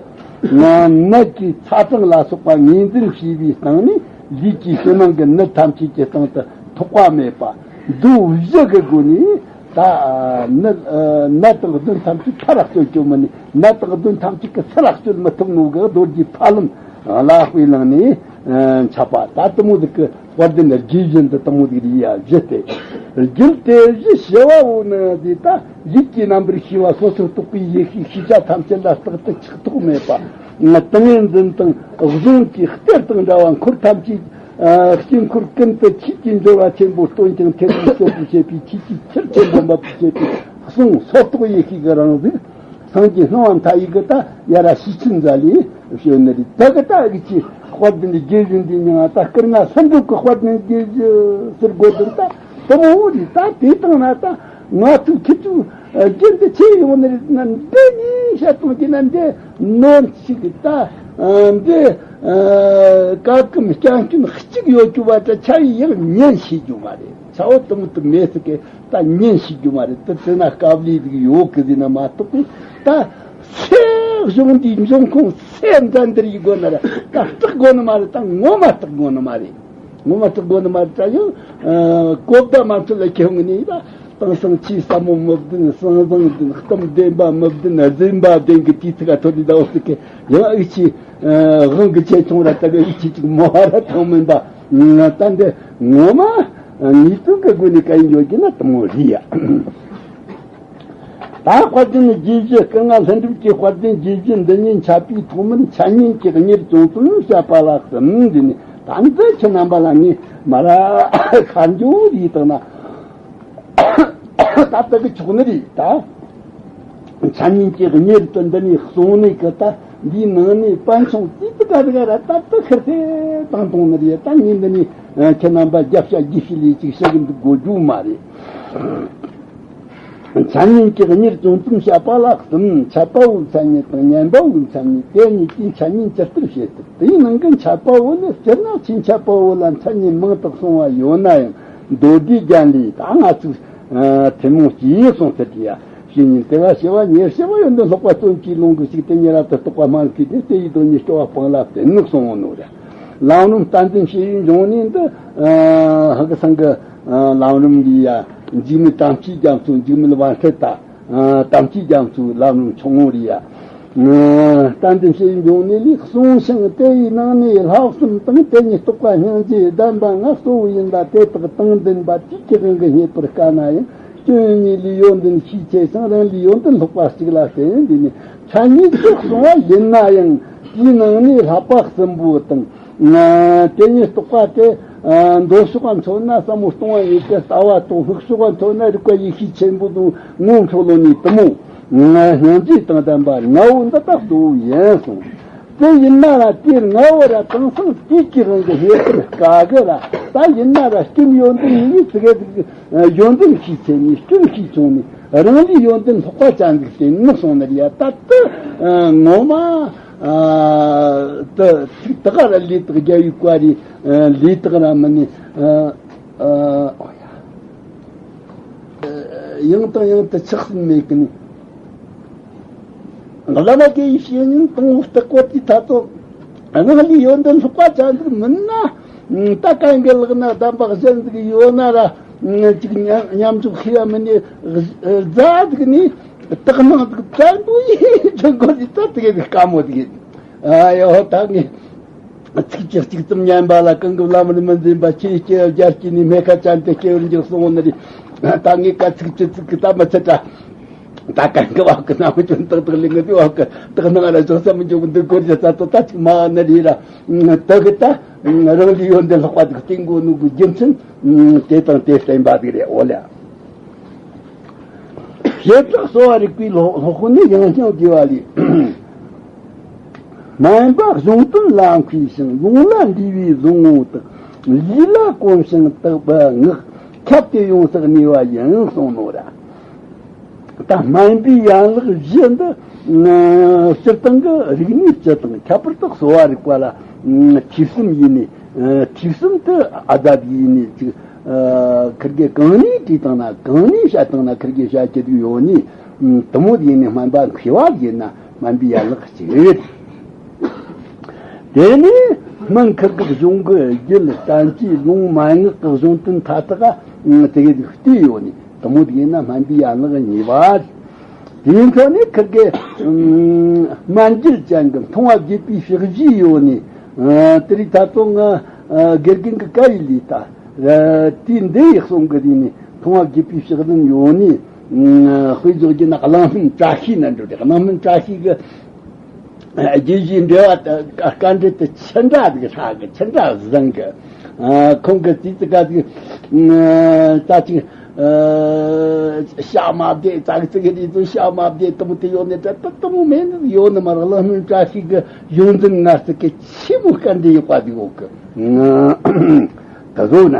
ནད་ཀྱི་ཚ་གྲང་ལ་སོགས་པ་ངོས་འཛིན་བྱས་པའི་སྟེང་ནས་ལུས་ཀྱི་ཕྱི་ནང་གི་ནད་ཐམས་ཅད་ཀྱི་སྟེང་དུ་ཐོགས་པ་མེད་པ། མདོ་བཞི་གི་སྒོ་ནས་ད་ནད་ནད་དང་གདོན་ཐམས་ཅད་ཚར་ར་གཅོད་རྒྱུ་མིན་ནི། ནད་དང་གདོན་ཐམས་ཅད་ཀྱི་ཚུར་ར་གཅོད་མི་ཐུབ་ནོ་གི་རྡོ་རྗེ་ཕ་ལམ་ལ་དཔེ་བླངས་ནས་འཆད་པ་ད་དེ་མོ་ཟིག་གི། དཔལ་ལྡན་དགེ་བཞི་འདི་དེ་མོ་ཟིག་རེད་ཡ། བཞི་སྟེ། རྒྱུད་དེ་བཞི་ཞི་བའོ་ནི་འདི་ད་ཡིད་ཀྱི་རྣམ་པར་ཤེས་པ་སོ་སོར་རྟོག་པའི་ཡེ་ཤེས་ཤེས་བྱ་ཐམས་ཅད་ལ་རྟག་ཏུ་ཆགས་ཐོགས་མེད་པ། ཏིང་ངེ་འཛིན་དང་གཟུངས་ཀྱི་གཏེར་དང་འདྲ་བ། འཁོར་ཐམས་ཅད་དཀྱིལ་འཁོར་ཀུན་ཏུ་ཆོས་ཀྱི་འབྱོར་བ་ཆེན་པོ་སྟོན་ཅིང་ཐེག་པའི་སྤྱོད་པའི་བྱེད་པའི་ཆོས་ཀྱི་ཆར་ཆེན་པོ་འབབ་པའི་བྱེད་པའི་གཟུངས་སོར་རྟོག་ཡེ་ཤེས་ཀྱི་རང་གཟུགས། སངས་རྒྱས་སྣང་བ་མཐའ་ཡས་ཀྱི་ད་ཡ་ར་ཤེས་ཚུལ་མཛད་ལས་བྱོན་ནི་རེད། ད་གི་ད་གི་ཅི་དཔལ་ལྡན་དགེ་བཞི་འདི་མྱིང་ང་ད་སྐུ་ལྔ་ལྷུན་གྲུབ་ཀྱི་དཔལ་ལྡན་དགེ་བཞི་ཟེར་དགོས་དོན་ད་དེ་མོ་རེད། ད་དེ་དང་ན་ད་ང་ཚོ་ཁྱེད་ཚོ་རྒྱུན་དུ་ཆེ་ཡོང་ནི་རེད་ན། འདི་ནི་བཤད་སྟངས་ཀྱི་ན་འདི་ནོར་ཞིག་གི་ད་འདི་ཀ་ཀམ་སྐྱོན་སྐྱོན་གཅིག་ཡོད་རྒྱུ་བ་ད་ཆ་ཡི་ཡང་ཉན་ཤེས་རྒྱུ་མ་རེད། ཆ་བོ་དུ་མོ་དུ་མེད་ཟིག་གི་ད་ཉན་ཤེས་རྒྱུ་མ་རེད། དེ་དེ་ན་དཀའ་ལས་ཟིག་ཡོད་གི་ཟིན་ན་མ་གཏོགས་པའི་ད་སེ་གཞུང་འདིའི་འབྱུང་ཁུངས་སེ་འཛིན་འདིར་ཡི་དགོས་ན་ར་ད་སྐྲག་དགོས་ནི་མ་རེད། ད་ངོ་མ་སྐྲག་དགོས་ནི་མ་རེད། ངོ་མ་སྐྲག་དགོས་ནི་མ་རེད། ད་ཡང་གོ་བརྡ་མ་འཕྲོད་ལ་ཁྱེད་ངི་ནི་ད་དེང་སང་ཆེས་ཟབ་མོ་མི་བདེན། གསང་བཟང་བདེན། གཏམ་བདེན་པ་མི་བདེན། རྫུན་པ་བདེན་གི་དུས་ཚིགས་ཐོན་ནི་ད་འོ་ཟིག་གི་ཡང་ཨི་ཆི་དབང་གི་ཆེ་ཆུང་ར་ད་གི་ཨི་ཆི་ཅིག་མོ་བ་ར་ཐང་མིན་པ། ད་འདི་ངོ་མ་ངེས་དོན་གི་སྒོ་ནས་ག་ཡིན་ཡོད་ཀྱི་ན་དེ་མོ་རེད་ཡ། ད་དཔལ་ལྡན་དགེ་བཞི་སྐུ་ལྔ་ལྷུན་གྲུབ་ཀྱི་དཔལ་ལྡན་དགེ་བཞི་འདི་ཉིད་འཆད་པའི་ཐོག་མར་འཆད་ཉན་གྱི་གཉེར་ཅུང་ཙམ་བཤད་པ་ལ་གསུམ་འདི་ནི་ད་འདི་ཁྱེད་རྣམ་པ་ལ་ངས་མ་ར་ཁ་འཇོག་རེ་བཏང་ན། ད་ལྟ་གི་ཆོག་ནི་རེད་ད། འཆད་ཉན་གྱི་གཉེར་དུ་འདི་ནས་གསུངས་ནས་གི་ད་འདིའི་ནང་ནས་པན་ཆུང་ཙི་ཙི་ག་རེ་ག་ར་ད་ལྟ་ཁེར་སེ་བཏང་གཏོང་ནི་རེད། ད་ངས་འདི་ནས་ཁྱེད་རྣམ་པ་རྒྱབ་ཤ་རྒྱུ་ཤི་ལས་ཅིག་བཤད་གི་འདུག་དགོས་རྒྱུ་མ་རེད། འཆད་ཉན་གྱི་གཉེར་ཅུང་ཙམ་བཤད་པ་ལ་གསུམ། འཆད་པ་པོའི་མཚན་ཉིད་དང་ཉན་པ་པོའི་མཚན་ཉིད། དེ་གཉིས་ཀྱི་འཆད་ཉན་ཇི་ལྟར་བྱེད་ཐུབ། དེའི་ནང་གི་འཆད་པ་པོ་ནི་སྤྱིར་ན་ཆོས་འཆད་པ་པོ་ལ་མཚན་ཉིད་མང་དུ་གསུངས་པ་ཡོད་ན་ཡང་མདོ་སྡེ་རྒྱན་ལས་ད་ང་ཚོས་ཐུན་མོང་སྤྱི་ཡིས་གསུངས་ཚུལ་དེ་ཡ། བཤེས་གཉེན་དེ་བ་ཞི་བ་ཉེར་ཞི་བ་ཡོན་ཏན་ལྷག་པ་བརྩོན་གྱིས་ལོངས་སྐུ་ཞིག་དེ་ཉེ་རབ་ཏུ་རྟོགས་པ་སྨྲ་མཁས་ཏེ་དེ་ཡི་དོན་ཉིད་སྐྱོ་བ་སྤངས་ལ་བརྟེན་ནུག་གསུངས་ནོ་རེད། ལམ་རིམ་བསྟན་འཛིན་ཞེས་པའི་འབྱུང་གནས་འདི་ཧ་གི་སང་གི་ལམ་རིམ་འདི་ཡ་འཇིགས་མེད་དམ་ཅན་རྒྱ་མཚོ། འཇིགས་མེད་པཎྜི་ཏ། ཨ། དམ་ཅན་རྒྱ་མཚོའི་ལམ་རིམ་ཆུང་ངུ་རེད་ཡ། ཨ། བསྟན་འཛིན་ཞེས་པའི་འབྱུང་གནས་ལས་གསུངས་ཤིང་། དེ་ཡི་ནང་ནས་ལྷག་བསམ་དང་དེ་ཉིད་རྟོགས་པ་སྙིང་རྗེ་ལྡན་པ་ལྔ་གཙོ་བོ་ཡིན་ལ། དེ་དག་དང་ལྡན་པ་དུས་ཀྱི་དབང་གིས་རྙེད་པར་དཀའ་ན་ཡང་སྐྱོན་གཉིས་ལས་ཡོན་ཏན་ཤས་ཆེ་ཞིང་རང་ལས་ཡོན་ཏན་ལྷག་པ་གཅིག་ལ་བརྟེན། འདི་ནི་མཚན་ཉིད་ཀྱིས་གསུངས་པ་ཡིན་ན་ཡང་དེའི་ནང་ནས་ལྷག་པ་གསུམ་པོ་དང་། ཨ། དེ་ཉིད་རྟོགས་པ་དེ། ཨ། མདོ་ཕྱོགས་ཀ་མཚོན་ན་ཟབ་མོ་སྟོང་པ་ཉིད་ཀྱི་ལྟ་བ་དང་། ལུགས་ཕྱོགས་ཀ་མཚོན་ན་རིག་པ་ཡེ་ཤེས་ཆེན་པོ་དང་ངོ་མཚར་ལོ་ནི་དེ་མོ། ཨ། སྙིང་རྗེ་དང་ལྡན་པ་ལྔ་བོ་འདི་དག་གཙོ་བོ་ཡིན་གསུངས། དེ་ཡིན་ན་ལ་དེ་ལྔ་བོ་ར་དེང་སང་དུས་ཀྱི་དབང་གིས་རྙེད་པར་དཀའ་གི་ལ། ད་ཡིན་ན་ར་སྐྱོན་ཡོན་ཏན་ཡིན་ནི་ཙི་གེ་ཙི་གེ། ཡོན་ཏན་ཤས་ཆེ་ནས་སྐྱོན་ཤས་ཆུང་ནས་རང་ལས་ཡོན་ཏན་ལྷག་པ་ཅན་ཟིག་བསྟེན་ནི་གསུངས་ནི་རེད་ཡ། ད་དེ་ངོ་མ། ཨ། དེ་ཚིག་དེ་ག་ར་ལས་དག་རྒྱལ་བའི་བཀའ་རེད། ཨ། ལས་དག་ར་མིན་ནི། ཨ། ཨ། ཡང་དང་ཡང་དུ་ཆགས་ཟིན་མེད་ཀི་ནི། བླ་མ་དགེ་བའི་བཤེས་གཉེན་དང་པོ་བརྟག་པ་དེའི་ཐ་ཚོ། སྔགས་ལས་ཡོན་ཏན་ལྷག་པ་ཅན་ཟིག་མིན་ན། ད་གང་གི་ལག་ན་གདམས་པ་གཞན་ཟིག་ཡོད་ན་ར། ཅིག་མཉམ་མཉམ་འཇོག་ཤེས་ཡ་མིན་ནི། རྫ་ཟིག་ནི་དག་སྣང་ཟིག་བཙན་པོ་ཡིས་ཅིག་མགོ་ཟིག་ད་དེ་གི་དཀའ་མོ་ཟིག་ཡིན། ཨ་ཡོ་ད་ངས་ཚིག་གཅིག་གཅིག་ཙམ་ཉན་པ་ལ་གང་གི་བླ་མར་མི་འཛིན་པ། ཆོས་སྐྱེ་བ་རྒྱ་སྐྱེ་ནས་སྨེ་ཁ་ཅན་དུ་སྐྱེ་བར་འགྱུར་གསུངས་ནི་རེད། ད་ངས་ཀ་ཚིག་བཅུ་ཚིག་གི་ད་མི་ཚད་ད། ད་གན་གི་བ་གི་ན་མི་ཅོན་ཏག་ཏག་ལི་ང་དེ་བ་གི་ཏག་ནང་ར་ཅོ་ས་མི་ཅོ་གི་འདུག་གོ་རྒྱ་ས་ཏོ་ད་ཅིག་མ་ནི་རི་ར་ཏག་གི་ད་རང་ལི་ཡོན་ཏན་ལྷག་པ་དེ་སྟེང་གོ་ནུ་གི་རྒྱུ་མཚན་དེ་དང་དེ་བསྟན་པ་དེ་རེད། འོ་ལ། བྱེ་བྲག་གསོ་བ་རིག་པའི་སློབ་དཔོན་ནི་ཡང་སྙིང་རྗེ་བ་ལས། སྨན་པ་གཞུང་དོན་ལ་མཁས་ཤིང་ལུང་ལ་འདྲིས་པའི་བཟང་ངོ་དག་ལུས་ལ་གོམས་ཤིང་དག་པ་ངག་ཁྱབ་སྟེ་ཡོངས་སུ་གནས་པ་ཡིན་གསུངས་ནོ་ར། ད་སྨན་པའི་ཡན་ལག་བཞི་འདི་སྤྱིར་བཏང་གི་རིག་གནས་སྤྱི་དང་ཁྱད་པར་དུ་གསོ་བ་རིག་པ་ལ་ཐོས་བསམ་ཡིན་ནས་ཐོས་བསམ་དུ་ཨ་ད་ཡིན་ནས་ཅིག་ཁིར་གེ་གང་ནས་བྲིས་བཏང་ན་གང་ནས་བཤད་བཏང་ན་ཁིར་གེ་བཤད་ཀྱི་ཡོད་ནས། དུ་མོ་ཡིན་ནས་སྨན་པ་མཁས་པ་ཡིན་ན་སྨན་པའི་ཡན་ལག་གཅིག་རེད། དེ་ནས་སྨན་ཁིར་གི་གཞུང་གི་རྒྱུད་བསྟན་བཅོས་ལུང་མན་ངག་གི་གཞུང་དོན་མཐའ་དག་དེ་གས་བལྟས་ཡོད་ནས་དུ་མོ་ཡིན་ན་སྨན་པའི་ཡན་ལག་གཉིས་པ། དེའི་ཐོག་ནས་ཁིར་གི་སྨན་རྒྱུད་ཅན་གྱི་མཐོང་བ་དགོས་པའི་ཕྱག་བཞེས་ཡོད་ནས་དེ་རིགས་ད་དུང་དགེ་རྒན་གྱི་བཀའ་ཡི་ལས་ད། དེའི་འདི་ཡི་གསུང་གི་དེ་ནི་མཐོང་བ་དགོས་པའི་ཕྱག་ལེན་ཡོད་ནི། དཔེ་བཞག་རྒྱུ་ན་གླང་སྨན་བཀྲ་ཤིས་ན་འགྲོ་དེ། གླང་སྨན་བཀྲ་ཤིས་ཀྱི་རྒྱུད་བཞིའི་འགྲེལ་བ་དེ་བཀའ་འགྲེལ་དུ་ཆི་འདྲ་ཟིག་ཧྲ་གི་ཆི་འདྲ་བཟང་གི། ཁོང་གི་རྩིས་ཙི་ག་ཟིག་ད་ཅིག་ཤ་མ་བདེ་ཙག་ཙིག་རེད་ཚོ། ཤ་མ་བདེ་དུ་མོ་དེ་ཡོད་ནི་ད་དུ་དུ་མོ་མེད་ནི་ཡོད་ནི་མ་རེད། གླང་སྨན་བཀྲ་ཤིས་ཀྱི་གཞུང་འཛིན་ང་ཟིག་གི་ཆི་མོ་བཀའ་འདྲི་ཡོད་པ་ཟིག་ཡོད་གི། ད་བཟོ་ན་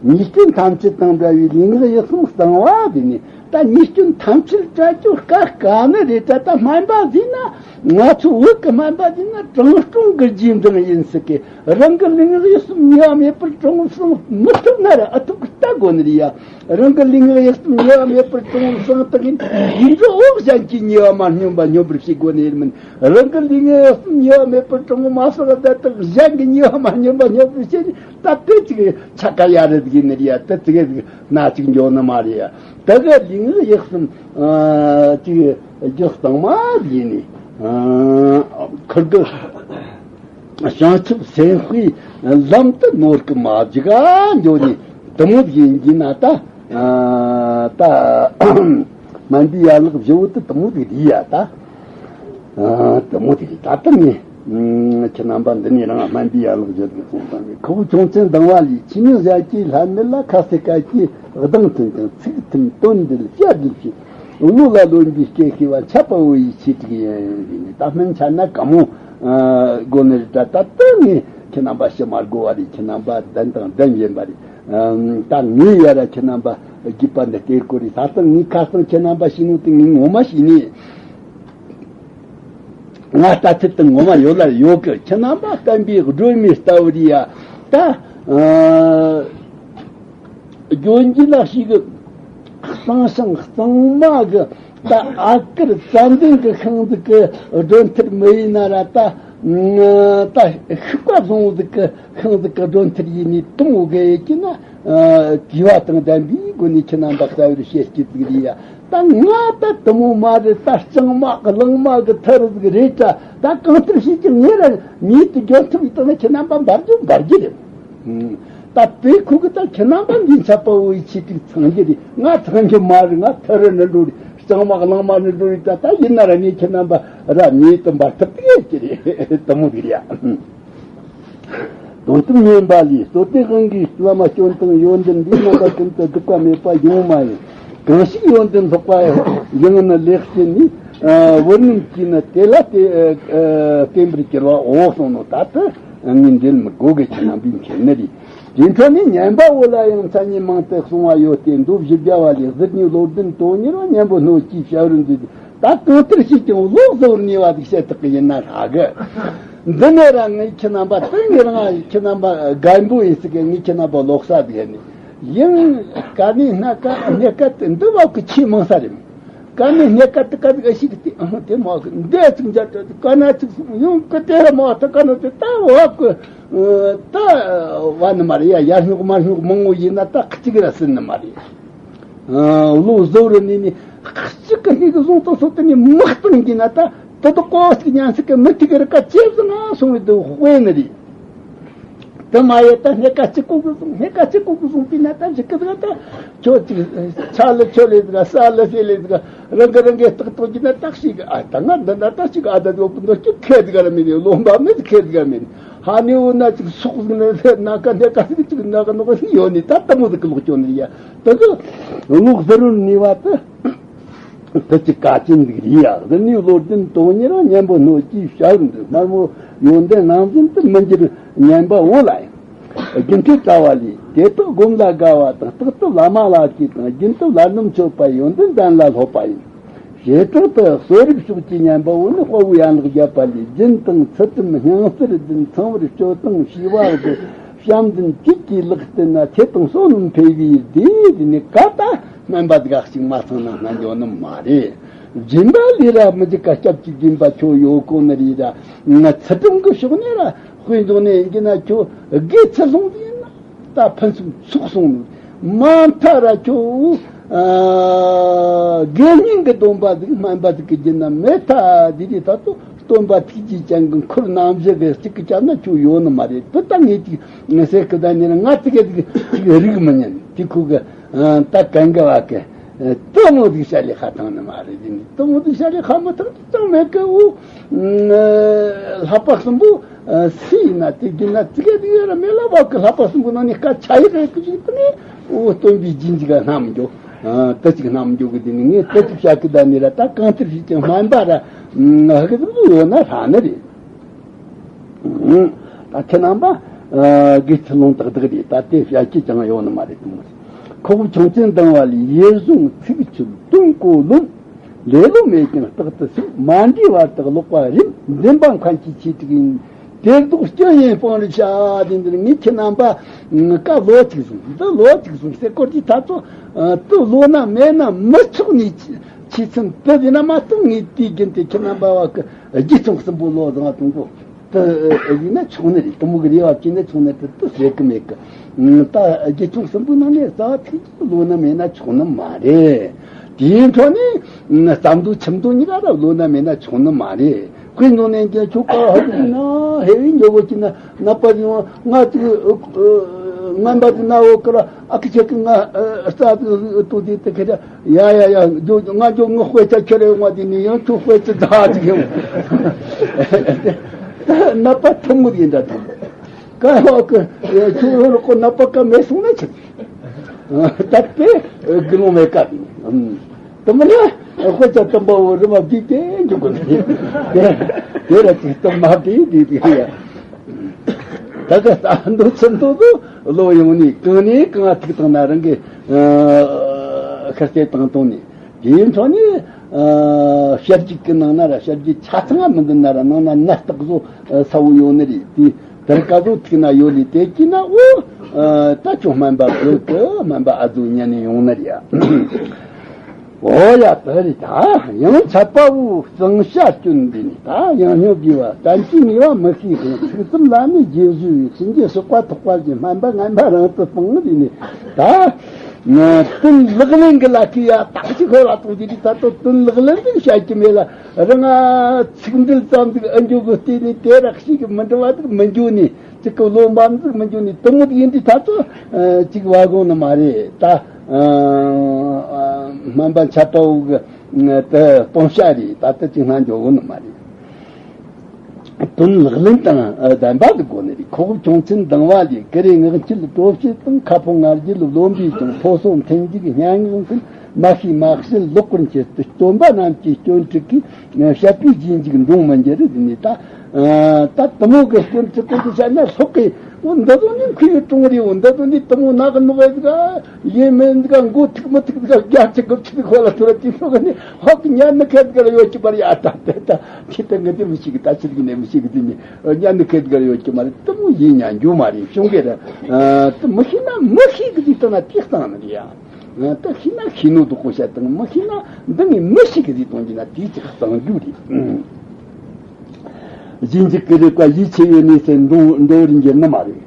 ཉེས་སྐྱོན་ཐམས་ཅད་དང་བྲལ་བའི་ལུས་ངག་ཡིད་གསུམ་གཙང་བ་དེ་ནི་ད་ཉེས་སྐྱོན་ཐམས་ཅད་བྲལ་རྒྱུ་དཀའ་དཀའ་ནི་རེད། ད་ད་སྨན་པ་ཟིན་ན་ང་ཚོ་བོད་ཀྱི་སྨན་པ་ཟིན་ན་དྲང་སྲོང་གི་རྗེས་འབྲང་ཡིན་ཟིག་གི། རང་གི་ལུས་ངག་ཡིད་གསུམ་ཉེས་པ་མེད་པར་དྲང་བོ་བསྲུང་མི་ཐུབ་ན་ར་ཨ་ཐུབ་ཀྱི་ལྟ་དགོས་ནི་རེད་ཡ། རང་གི་ལུས་ངག་ཡིད་གསུམ་ཉེས་པ་མེད་པར་དྲང་བོ་བསྲུང་ཐུབ་ཡིན་དེ་འདྲ་འོག་གཞན་གྱི་ཉེས་པ་མ་སྙོམས་པ་སྙོམས་པར་བྱེད་དགོས་ནི་ཡིན་མིན། རང་གི་ལུས་ངག་ཡིད་གསུམ་ཉེས་པ་མེད་པར་དྲང་བོ་མ་བསྲུང་བ་ད་དག་གཞན་གྱི་ཉེས་པ་མ་སྙོམས་པ་སྙོམས་པར་བྱེད་ནི། ད་དེ་ཅིག་ཆ་ཀ་ཡ་རེད་ཡིན་ནི་རེད་ཡ། དེ་ཅིག་ན་ཅིག་འགྱོ་ནི་མ་རེད་ཡ། དེ་གི་ལུས་ངག་ཡིད་གསུམ་ཅིག་རྒྱུ་གཙང་མ་ཡིན་ནི། ཁུར་གི་བྱང་ཆུབ་སེམས་དཔའི་ལམ་དུ་ནོར་གི་མ་འཇུག་ག་འགྱོ་ནི་དུ་མོ་ཡིན་གྱི་ན་ད། ད་སྨན་པའི་ཡན་ལག་བཞི་བོ་དེ་དུ་མོ་དེ་རེད་ཡ་ད། དུ་མོ་དེ་རེད། ད་ལྟ་ནས་ཁྱེད་རྣམ་པ་འདི་ནས་རང་སྨན་པའི་ཡན་ལག་བཞི་དེ་གསུངས་བཏང་ནས། ཁོ་བོ་ཁྱུང་ཆེན་ལྡང་བ་ལས་ཆོས་ཉིད་ཞལ་གྱི་ལྷ་ནི་ལ་ཁ་ཟས་སྐད་ཀྱི་གདངས་མཐུན་ཅིང་ཚིག་མཐུན་དོན་འདྲིལ་བྱ་འདྲིལ་ཞིང་བློ་ལ་ལོན་པའི་སྐད་ཤེས་པ་འཆད་པ་བོ་ཡི་ཆོས་དྲུག་ཡིན་ཟེར་ནས། ད་སྨན་འཆད་ན་ག་མོ་དགོས་ནི་རེད། ད་ལྟ་ནས་ཁྱེད་རྣམ་པ་ཞུ་མ་དགོས་པ་རེད། ཁྱེད་རྣམ་པ་བདེན་དང་བདེན་ཡིན་པ་རེད། ད་ངས་ཡ་ར་ཁྱེད་རྣམ་པ་རྒྱུད་པ་འདི་སྟེར་དགོས་རེད། ད་ལྟ་ངས་ཁ་སང་ཁྱེད་རྣམ་པ་ཤེས་ནོ་དེ་ངས་ངོ་མ་ཤེས་ནས། ང་ལྟ་ཚུལ་དེ་ངོ་མ་ཡོད་ལ་ཡོད་གི། ཁྱེད་རྣམ་པ་བསྟན་པའི་སྒྲོན་མེ་ལྟ་བུ་རེད་ཡ། ད་ལྗོན་རྗེ་ལ་ཞིག་གི་གཙང་ཞིང་གཙང་མ་གི་ད་ཨ་ཀར་ཙན་དན་གི་ཤིང་འཛུགས་གི་སྒྲོན་ཐེར་མི་ཡིན་ན་ར། ད་ད་ཤུག་པ་བཟང་བོ་འཛུགས་གི་ཤིང་འཛུགས་གི་སྒྲོན་ཐེར་ཡིན་ནི་དུང་བོ་གི་ཡེ་ཀི་ན། དགེ་བ་དང་ལྡན་པའི་སྒོ་ནས་ཁྱེད་རྣམ་པ་གསལ་བོར་བཤད་ཀྱི་འདུག་རེད་ཡ། ད་ང་ད་དུ་མོ་མ་རེད། ད་གཙང་མ་གླང་མ་གི་ཐར་ཟིག་རེད་ད། ད་གང་ལྟར་བྱས་ཀྱང་ངས་ར་ཉིད་དུ་འཇོན་ཐུབ་ཡིན་དང་ན་ཁྱེད་རྣམ་པ་འབར་རྒྱུ་འབར་རྒྱུ་རེད། ད་དེ་ཁུ་གི་ད་ཁྱེད་རྣམ་པ་འདི་འཆད་པ་བོ་ཡི་ཆེད་དུ་ཚང་རྒྱུ་རེད། ང་ཚང་རྒྱུ་མ་རེད། ང་ཐར་ར་ནི་འགྲོ་རེད། གཙང་མ་གླང་མ་ནི་འགྲོ་རེད། ད་ད་ཡིན་ན་ར་ངས་ཁྱེད་རྣམ་པ་ར་ཉིད་དུ་འབར་ཐུབ་ཀྱི་ཡོད་ཀྱི་རེད། དུ་མོ་ཟིག་རེད་ཡ། དོན་དམ་སྙན་པ་ལས། རྩོད་ལྡན་དབང་གིས་བླ་མ་སྐྱོན་དང་ཡོན་ཏན་འདིའི་རྣམ་པ་ཀུན་ཏུ་སྡུག་པ་མེད་པ་ཡོང་མ་ཡིན། གང་ཞིག་ཡོན་ཏན་ལྷག་པ་ཡང་ན་ལེགས་བྱས་ནས། བུ་རྣམས་ཀྱིས་ནི་དེ་ལ་བརྟེན་པར་གྱུར་པའོ་གསུངས་ནོ། ད་ལྟ་ངས་འགྲེལ་མི་དགོས་གི། ཁྱེད་རྣམ་པས་མཁྱེན་ནི་རེད། དེ་འཕྲོ་ནས་ཉན་པ་བོ་ལ་ཡང་མཚན་ཉིད་མང་དུ་གསུངས་པ་ཡོད་དེ། མདོ་བཞི་བརྒྱ་པ་ལས། གཟུགས་བརྙན་བློ་ལྡན་དོན་གཉེར་བ་གཉེན་པོ་སྣོད་ཀྱིས་བྱ་བར་མཛད། ད་གང་ལྟར་བྱས་ཀྱང་བློ་གཟུ་བོར་གནས་པ་ཟིག་བཤད་ཐུབ་ཀྱི་ཡིན་ན་ཧྲ་གི། འདི་ནས་ར་ངས་ཁྱེད་རྣམ་པ་དེ་ངས་རང་ཁྱེད་རྣམ་པ་རྒན་པོ་ཡིན་ཟིག་གི། ངས་ཁྱེད་རྣམ་པ་ལོག་ས་ཟིག་ནས་ཡང་ག་ནས་སྣ་ཀ་སྣེ་ཀ་དེ་འདི་བབ་ཀྱི་ཆེས་མང་ས་རེད། ག་ནས་སྣེ་ཀ་དེ་ཀ་ཟིག་ཨ་ཞིག་དེ་ཨ་དེ་མ་གི་འདི་ཚིག་འཇར་དྲ་ག་ན་ཚིག་སོང་ཡང་གི་དེ་ར་མ་ད་ག་ན་དེ་ད་བབ་ཀྱི་ད་བ་ནི་མ་རེད་ཡ། ཡར་སྙོག་མར་སྙོག་མང་བོ་ཡིན་ན་ད་གཅིག་ར་ཟིན་ནི་མ་རེད། བློ་གཟུ་བོར་གནས་ནས་གཅིག་གི་སྣེ་གི་བཟུང་དང་སོགས་དེ་ནས་མི་གཏོང་གི་ན་ད་དེ་དག་ཀོ་ཟིག་ཉན་ཟིག་གི་མི་ཐིག་གི་རི་ཀ་ཅེབ་ཟིག་ན་སོང་བའི་དུ་དཔེ་ནི་རེད། དེ་མ་ཡེ་ད་སྣེ་ཁ་གཅིག་གོ་གི་སོང་། སྣེ་ཁ་གཅིག་གོ་གི་སོང་པས་ན་ད་འཇིག་གི་ཟིག་ད་ཁྱོད་ཅིག་ཆ་ལ་ཁྱོད་ལས་ཟིག་ས་ལ་ཟས་ལས་ཟིག་རང་གི་རང་གི་རྟགས་གཏོང་གི་ན་ད་ཞིག་ཨ་ད་ང་འདི་ན་ད་ཞིག་ཨ་ད་དོ་པུ་འདོ་ཅིག་ཁེ་ཟིག་ར་མེད་ནི་ལོང་པ་མེད་ཁེ་ཟིག་ར་མེད་ནི། ཧ་ནི་འུ་ན་ཅིག་སོག་ཟིག་ན་ཟས་ན་ཀ་སྣེ་ཁ་ཟིག་ཅིག་ན་ག་ནོ་ག་ཟིག་ཡོད་ནི་ད་ད་མོ་ཟིག་གི་ལོག་ཅོ་ནི་ཡ། ད་གི་ངོག་ཟི་རུ་ནི་བ་ད། དེ་ཅི་ཀ་ཅི་འདུག་རེད་ཡ། དེ་ནས་བློ་ལྡན་དོན་གཉེར་གཉེན་པོ་སྣོད་ཀྱི་ཞལ་འདི་དམར་མོ་ཡོན་ཏན་ནང་བཞིན་དུ་མི་འགྱུར་ཉན་པ་འོ་ལ་ཡིན། རྒྱུན་མཐུད་ལྟ་བ་ལས་དེ་དག་སྒོམ་ལ་དགའ་བ་དང་རྟག་ཏུ་བླ་མ་ལ་གུས་དང་རྒྱུན་དུ་བླ་ནུམ་མཆོད་པ་ཡོན་ཏན་ལྡན་ལ་སློབ་པ་ཡིན། བྱེ་བྲག་ཏུ་གསོ་རིག་ཕྱོགས་ཀྱི་ཉན་པ་འོ་ནི་དཔའ་བོའི་ཡན་ལག་བརྒྱད་པ་ལས་རྒྱུན་དང་ཚུལ་ཁྲིམས་སྙིང་བསྲེ་ལྡན་ཚངས་པར་སྤྱོད་དང་ཞི་བ་དགོས། བྱམས་ལྡན་གཅིག་གིས་ལག་བསྟེན་ན་ཚེ་དང་བསོད་ནམས་འཕེལ་བའི་རྗེས་དེ་ནི་ཀ་ད་སྨན་པ་དགའ་ཞིག་མ་ཚང་ན་སྨན་འཇོག་ནི་མ་རེད། སྦྱིན་པ་ལས་ར་མི་འཇིགས་ཀ་སྐྱབས་ཀྱི་སྦྱིན་པ་ཁྱོད་ཡོད་གོ་ནི་རེད་ར། ང་ཚུལ་ཁྲིམས་ཀྱི་ཕྱོགས་ནས་ར་དཔེ་འཇོག་ནས་ཡིན་གྱི་ན་ཁྱོད་དགེ་ཚུལ་སློང་ཟིག་ཡིན་ན་ད་ཕུན་སུམ་ཚོགས་སོང་ནི་མ་མཐའ་ར་ཁྱོད་དགེ་བསྙེན་གྱི་སྡོམ་པ་ཟིག་སྨན་པ་ཟིག་གི་སྦྱིན་ན་མེད་ཐ་དེ་རེད་ད་དོ། སྟོན་པ་ཐུགས་རྗེ་ཅན་གྱི་འཁོར་རྣམ་བཞི་གི་གཅིག་གི་ཆ་ན་ཁྱོད་ཡོད་ནི་མ་རེད། དེ་ད་ངས་ཅིག་ངས་ཟེར་གི་ད་ཉིན་ང་ཙི་གེ་ཟིག་ཅིག་རིག་མི་ཉན་དེ་ཁུ་གི་ད་གན་གི་བ་གི་དེ་མོ་ཟིག་བཤད་ལས་ཁ་ཐང་ནི་མ་རེད། དེ་ནི་དེ་མོ་ཟིག་བཤད་ལས་ཁ་མི་ཐང་དེ་ཙང་མེད་གི། འུ་ལྷག་པ་གསུམ་པོ་སུ་ཡིན་ན་དེ་རྒྱུ་ན་ཙི་གེ་ཟིག་ཡོད་ར་མེད་ལ་བ་གི་ལྷག་པ་གསུམ་པོ་ནང་ནས་སྐད་ཆ་ཡི་རེད་གི་ཞིག་དེ་ནི་འུ་སྟོན་པའི་རྗེས་འཇུག་ག་སྣམ་འཇོག་ཨ། དེ་ཅིག་སྣམ་འཇོག་གི་དེ་ནི་ངས་དེ་ཅིག་བཤད་གི་ད་ནི་ར་ད་གང་ལྟར་ཞིག་ཀྱང་སྨན་པ་ར་ང་གི་ཟིག་ཡོད་ན་ཧྲ་ནི་རེད། ད་ཁྱེད་རྣམ་པ་དགེ་ཚུལ་སློང་དག་དག་རེད། ད་དེ་བཤད་ཀྱི་ཅང་ཡོད་ནི་མ་རེད་དུ་མ་རེད། ཁོག་པ་ཆུང་ཆེན་ལྡང་བ་ལས་ཡིད་བཟུང་ཚིག་ཆུད་དོན་གོ་ལོན། ལེ་ལོ་མེད་ཀྱང་རྟག་ཏུ་སེམས་མ་འདྲེས་པ་དག་ལོག་པ་རིམ་འཛིན་པ་མཁན་གྱི་ཆེ་དྲུག་ཡིན། དེར་ལྡོག་སྐྱོན་ཡིན་སྤང་རེ་བྱ་དེ་འདིར་ངས་ཁྱེད་རྣམ་པ་ཀ་ལོ་གཅིག་སོང་འདི་ལོ་གཅིག་སོང་ཟེར་སྐོར་གྱི་ཐ་ཚོ་དུ་ལོ་ན་མེད་ན་མི་ཆོག་ནས་ཆེ་ཚུན་དུ་ཡིན་ན་མ་གཏོགས་ངས་དུས་རྒྱུན་དུ་ཁྱེད་རྣམ་པ་བ་གི་རྒྱུ་ཆུང་གསུམ་པོ་ལོ་བཟང་བ་དང་པོ་དུ་ཡིན་ན་ཆོག་ནི་རེད། དུ་མོ་གི་རེ་བ་བྱས་ན་ཆོག་ནི་རེད། དུ་ཟེར་གི་མེད་གི། ད་རྒྱུ་ཆུང་གསུམ་པོའི་ནང་ནས་རྩ་བ་ཐིག་ལོ་ན་མེད་ན་ཆོག་ནི་མ་རེད། དེའི་འཕྲོ་ནས་རྩ་མདོ་ཁྱིམ་མདོ་གཉིས་ཀ་ར་ལོ་ན་མེད་ན་ཆོག་ནི་མ་རེད། དཔེ་འཇོག་ནས་ཀྱང་ཁྱོད་ཀ་ཧ་གི་ན་ཧེ་བའི་འཇོག་གོ་ཀྱི་ན་ནད་པ་ཡོང་ང་ཅིག་ངན་པ་ཅིག་ན་འོ་ཀ་ར་ཨ་ཁི་ཆེ་གི་ང་རྩ་དུ་དུ་དེ་དེ་ཁེ་ར་ཡ་ཡ་ཡ་འཇོག་ང་འཇོག་ངོ་དཔེ་ཆ་ཁྱེར་ཡོང་བ་དེ་ནི་ཡང་ཁྱོད་དཔེ་ཆ་ད་ཅིག་ཡོང་ནད་པ་ཐུང་ངུ་ཡིན་འདྲ་ཐུང་། ཀ་ཧོ་ཀི་ཁྱོད་ཧོ་རོ་ཀོ་ནག་པ་ཀ་མེད་སོང་ན་ཆི། ད་དེ་དགེ་སློང་མེད་ཀ་དེ་མི་ན་དཔེ་ཆ་དམ་པ་བོ་རི་མ་བསྡུས་ཏེ་འཇུག་དགོས་ནི་དེ་ར་ཅིག་དམ་མ་བསྡུས་བསྡུས་བསྡུས་ཡ། ད་ག་ས་འདུག་ཚུལ་འདུག་ཏུ་ལོ་ཡོང་ནི་གང་ནས་གང་ཐུག་བཏང་ན་རང་གི་ཤར་སྐྱེད་བཏང་བཏང་ནི། དེའི་འཕྲོ་ནས་ཨ་ཞལ་གྱི་ནང་ན་ར་ཞལ་གྱི་ཆ་ཚང་མི་འདུག་ན་ར་ནང་ན་ནད་རྟགས་བཟོ་ས་བོ་ཡོད་ནི་རེད། དེ་དེར་ཀ་བཟོ་ཐུག་ན་ཡོད་ལི་དེ་ཀྱི་ན་འོ་ད་ཁྱོད་སྨན་པ་བོད་ཀྱི་སྨན་པ་ཨ་ཛོ་ཉན་ནས་ཡོང་ནི་རེད་ཡ། འོ་ཡ་དེ་རེད་ད། ཡང་ཆད་པ་བོ་གཙང་བྱ་སྐྱོན་འདི་ནི་ད་ཡང་སྨྱོ་དགོས་བ་བསྟན་བཅོས་ངེས་པ་མི་ཤེས་ཤིང་ཚིག་ཙམ་ལ་ནི་རྗེས་བཟོས་པའི་ཕྱིན་ཆད་སོག་པ་ཐོགས་པ་བཞིན་སྨན་པ་ངན་པ་རང་དུ་སྤངས་ནི་ནི་ད། དོན་ལག་ལེན་གྱི་ལ་ཁུ་ཡ་ཐག་ཅིག་ཧོལ་ལ་གཏོང་རྒྱུ་དེ་ད་དོ་དོན་ལག་ལེན་ཟིག་བྱ་རྒྱུ་མེད་ལ་རང་ང་ཚིག་འབྲུ་ཙམ་ཟིག་ཨ་འཇོག་གི་བལྟས་ནས་དེ་རག་ཤིག་གི་མི་འགྲོ་བ་ཟིག་མི་འཇོག་ནས་ཅིག་གི་བློ་འབབ་ཟིག་མི་འཇོག་ནས་དུ་མོ་ཡིན་དུས་ད་དོ་ཅིག་བ་གོང་ནི་མ་རེད་ད། སྨན་པ་འཆད་པ་བོ་གི་དུ་སྤོང་བྱ་རེད། ད་དུ་ཅིག་སྣ་འཇོག་གོ་ནི་མ་རེད། དོན་ལག་ལེན་དང་ལྡན་པ་དེ་དགོས་ནི་རེད། ཁོག་ཆུང་ཆེན་ལྡང་བ་ལས་ཀུ་རེ་ངག་འཁྱལ་བྲོ་བྱེད་དང་ཁ་ཕོ་ང་རྒྱལ་བློ་འབིས་ཀྱང་ཕོ་སོ་འཐེན་འཇུག་སྙན་ངག་འཁུན་མ་ཤེས་མ་བཤད་ལོག་པར་འཁྱེར་ཏེ་སྟོན་པ་རྣམས་ཀྱི་སྐྱོན་དྲུག་གིས་བཤད་པའི་རྗེས་འཇུག་འགྲོང་མི་འགྱུར་ཟེར་ནས་ད་ད་དུ་མོ་གི་སྐྱོན་དྲུག་གི་བཤད་ན་ལྷོག་གི་འོ་འདི་དོན་ནི་ཁུ་ཡི་ཀྲུང་རེ་འོ་འདི་དོན་ནི་དུ་མོ་ནག་གི་ནོག་གི་ཟིག་ཡིན་མིན་ཟིག་མགོ་ཐུག་མི་ཐུག་ཟིག་རྒྱ་ཆེ་གི་ཆེ་གི་ཁོ་ལ་ཐུ་ར་ཅི་ནོག་གི་ནི་ཧོག་གི་ཉན་ནི་ཁེ་ཟིག་ལ་ཡོད་ཀྱི་པར་ཡ་ད་དེ་ད། ཁྱེད་ད་ངས་དེ་མི་ཤེས་གི་ད་ཕྱིར་གི་ནས་མི་ཤེས་གི་དེ་ནི་ཉན་ནི་ཁེ་དགར་ཡོད་ཀྱི་མ་རེད། དེ་མོ་ཡིན་ཉན་རྒྱུ་མ་རེད། གཞུང་གི་རེད། དེ་མི་ཤེས་ན་མི་ཤེས་གི་ཟིག་བཏང་ན་དེ་གཙང་ནི་རེད་ཡ། དེ་ཤེས་ན་ཤེས་ནོ་དུ་གོ་བཤད་དང་མི་ཤེས་ན་འདི་ངས་མི་ཤེས་གི་ཟིག་གཏོང་རྒྱུ་ན་དེ་ཅིག་གཙང་རྒྱུ་རེད། རྗེས་འཇུག་གི་རིགས་པ་ཡིད་ཆེས་ཡོད་ནས་ཟེར་འགྲོ་འགྲོ་རིན་གྱི་ནི་མ་རེད།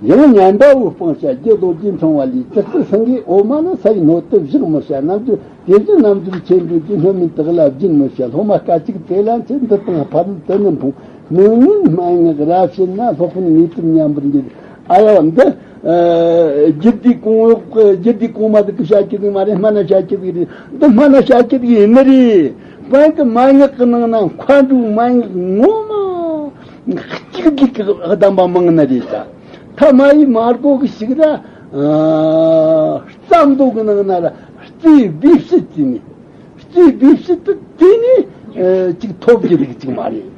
ཡང་ཉན་པ་བོ་སྤང་བྱ་རྒྱུ་ལོ་རྒྱུས་མཚུངས་པ་ལས་ཇི་སྲིད་སེང་གེའི་འོ་མ་ནི་ས་ཡི་སྣོད་དུ་བཞག་མི་བྱ། རྣམ་འགྱུར་དེ་བཞིན་རྣམ་འགྱུར་ཆེན་པོའི་རྒྱུ་སྣོད་མིན་དག་ལ་སྦྱིན་མི་བྱ། སློབ་མ་སྐད་ཅིག་དེ་ལ་ཆེ་འདི་དང་ཕ་རོལ་དུ་ནི་འཕུང་། སྣོད་ངན་སྨྲེ་སྔགས་རབ་བྱེད་ན། སློབ་དཔོན་ངེས་གྲུབ་ཉམས་པར་འགྱུར། ཨ་ཡོ་འདི། ཨ། རྒྱུད་སྡེ་གོང་འོག་གི་རྒྱུད་སྡེ་གོང་མ་དེ་གི་བཤད་རྒྱུ་དེ་མ་རེད། སྨན་བཤད་རྒྱུ་དེ་རེད། འདི་སྨན་བཤད་རྒྱུ་དེ་ཡིན་ནི་རེད། བན་གི་མན་ངག་གི་ནང་ན་མཁའ་འགྲོའི་མན་ངག་ངོ་མ་གཅིག་གཅིག་གི་གདམས་པ་མང་ནི་རེད་ད། ཐ་མ་ཡི་མར་གོ་གི་ཞིག་ར། ཨ། རྩ་མདོ་གི་ནང་ན་ར་རྩའི་སྦས་ཕྱིར་བྱས་ནས། རྩའི་སྦས་ཕྱིར་དུ་དེ་ནས་ཨ་ཅིག་ཐོབ་རྒྱུ་དེ་གཅིག་མ་རེད།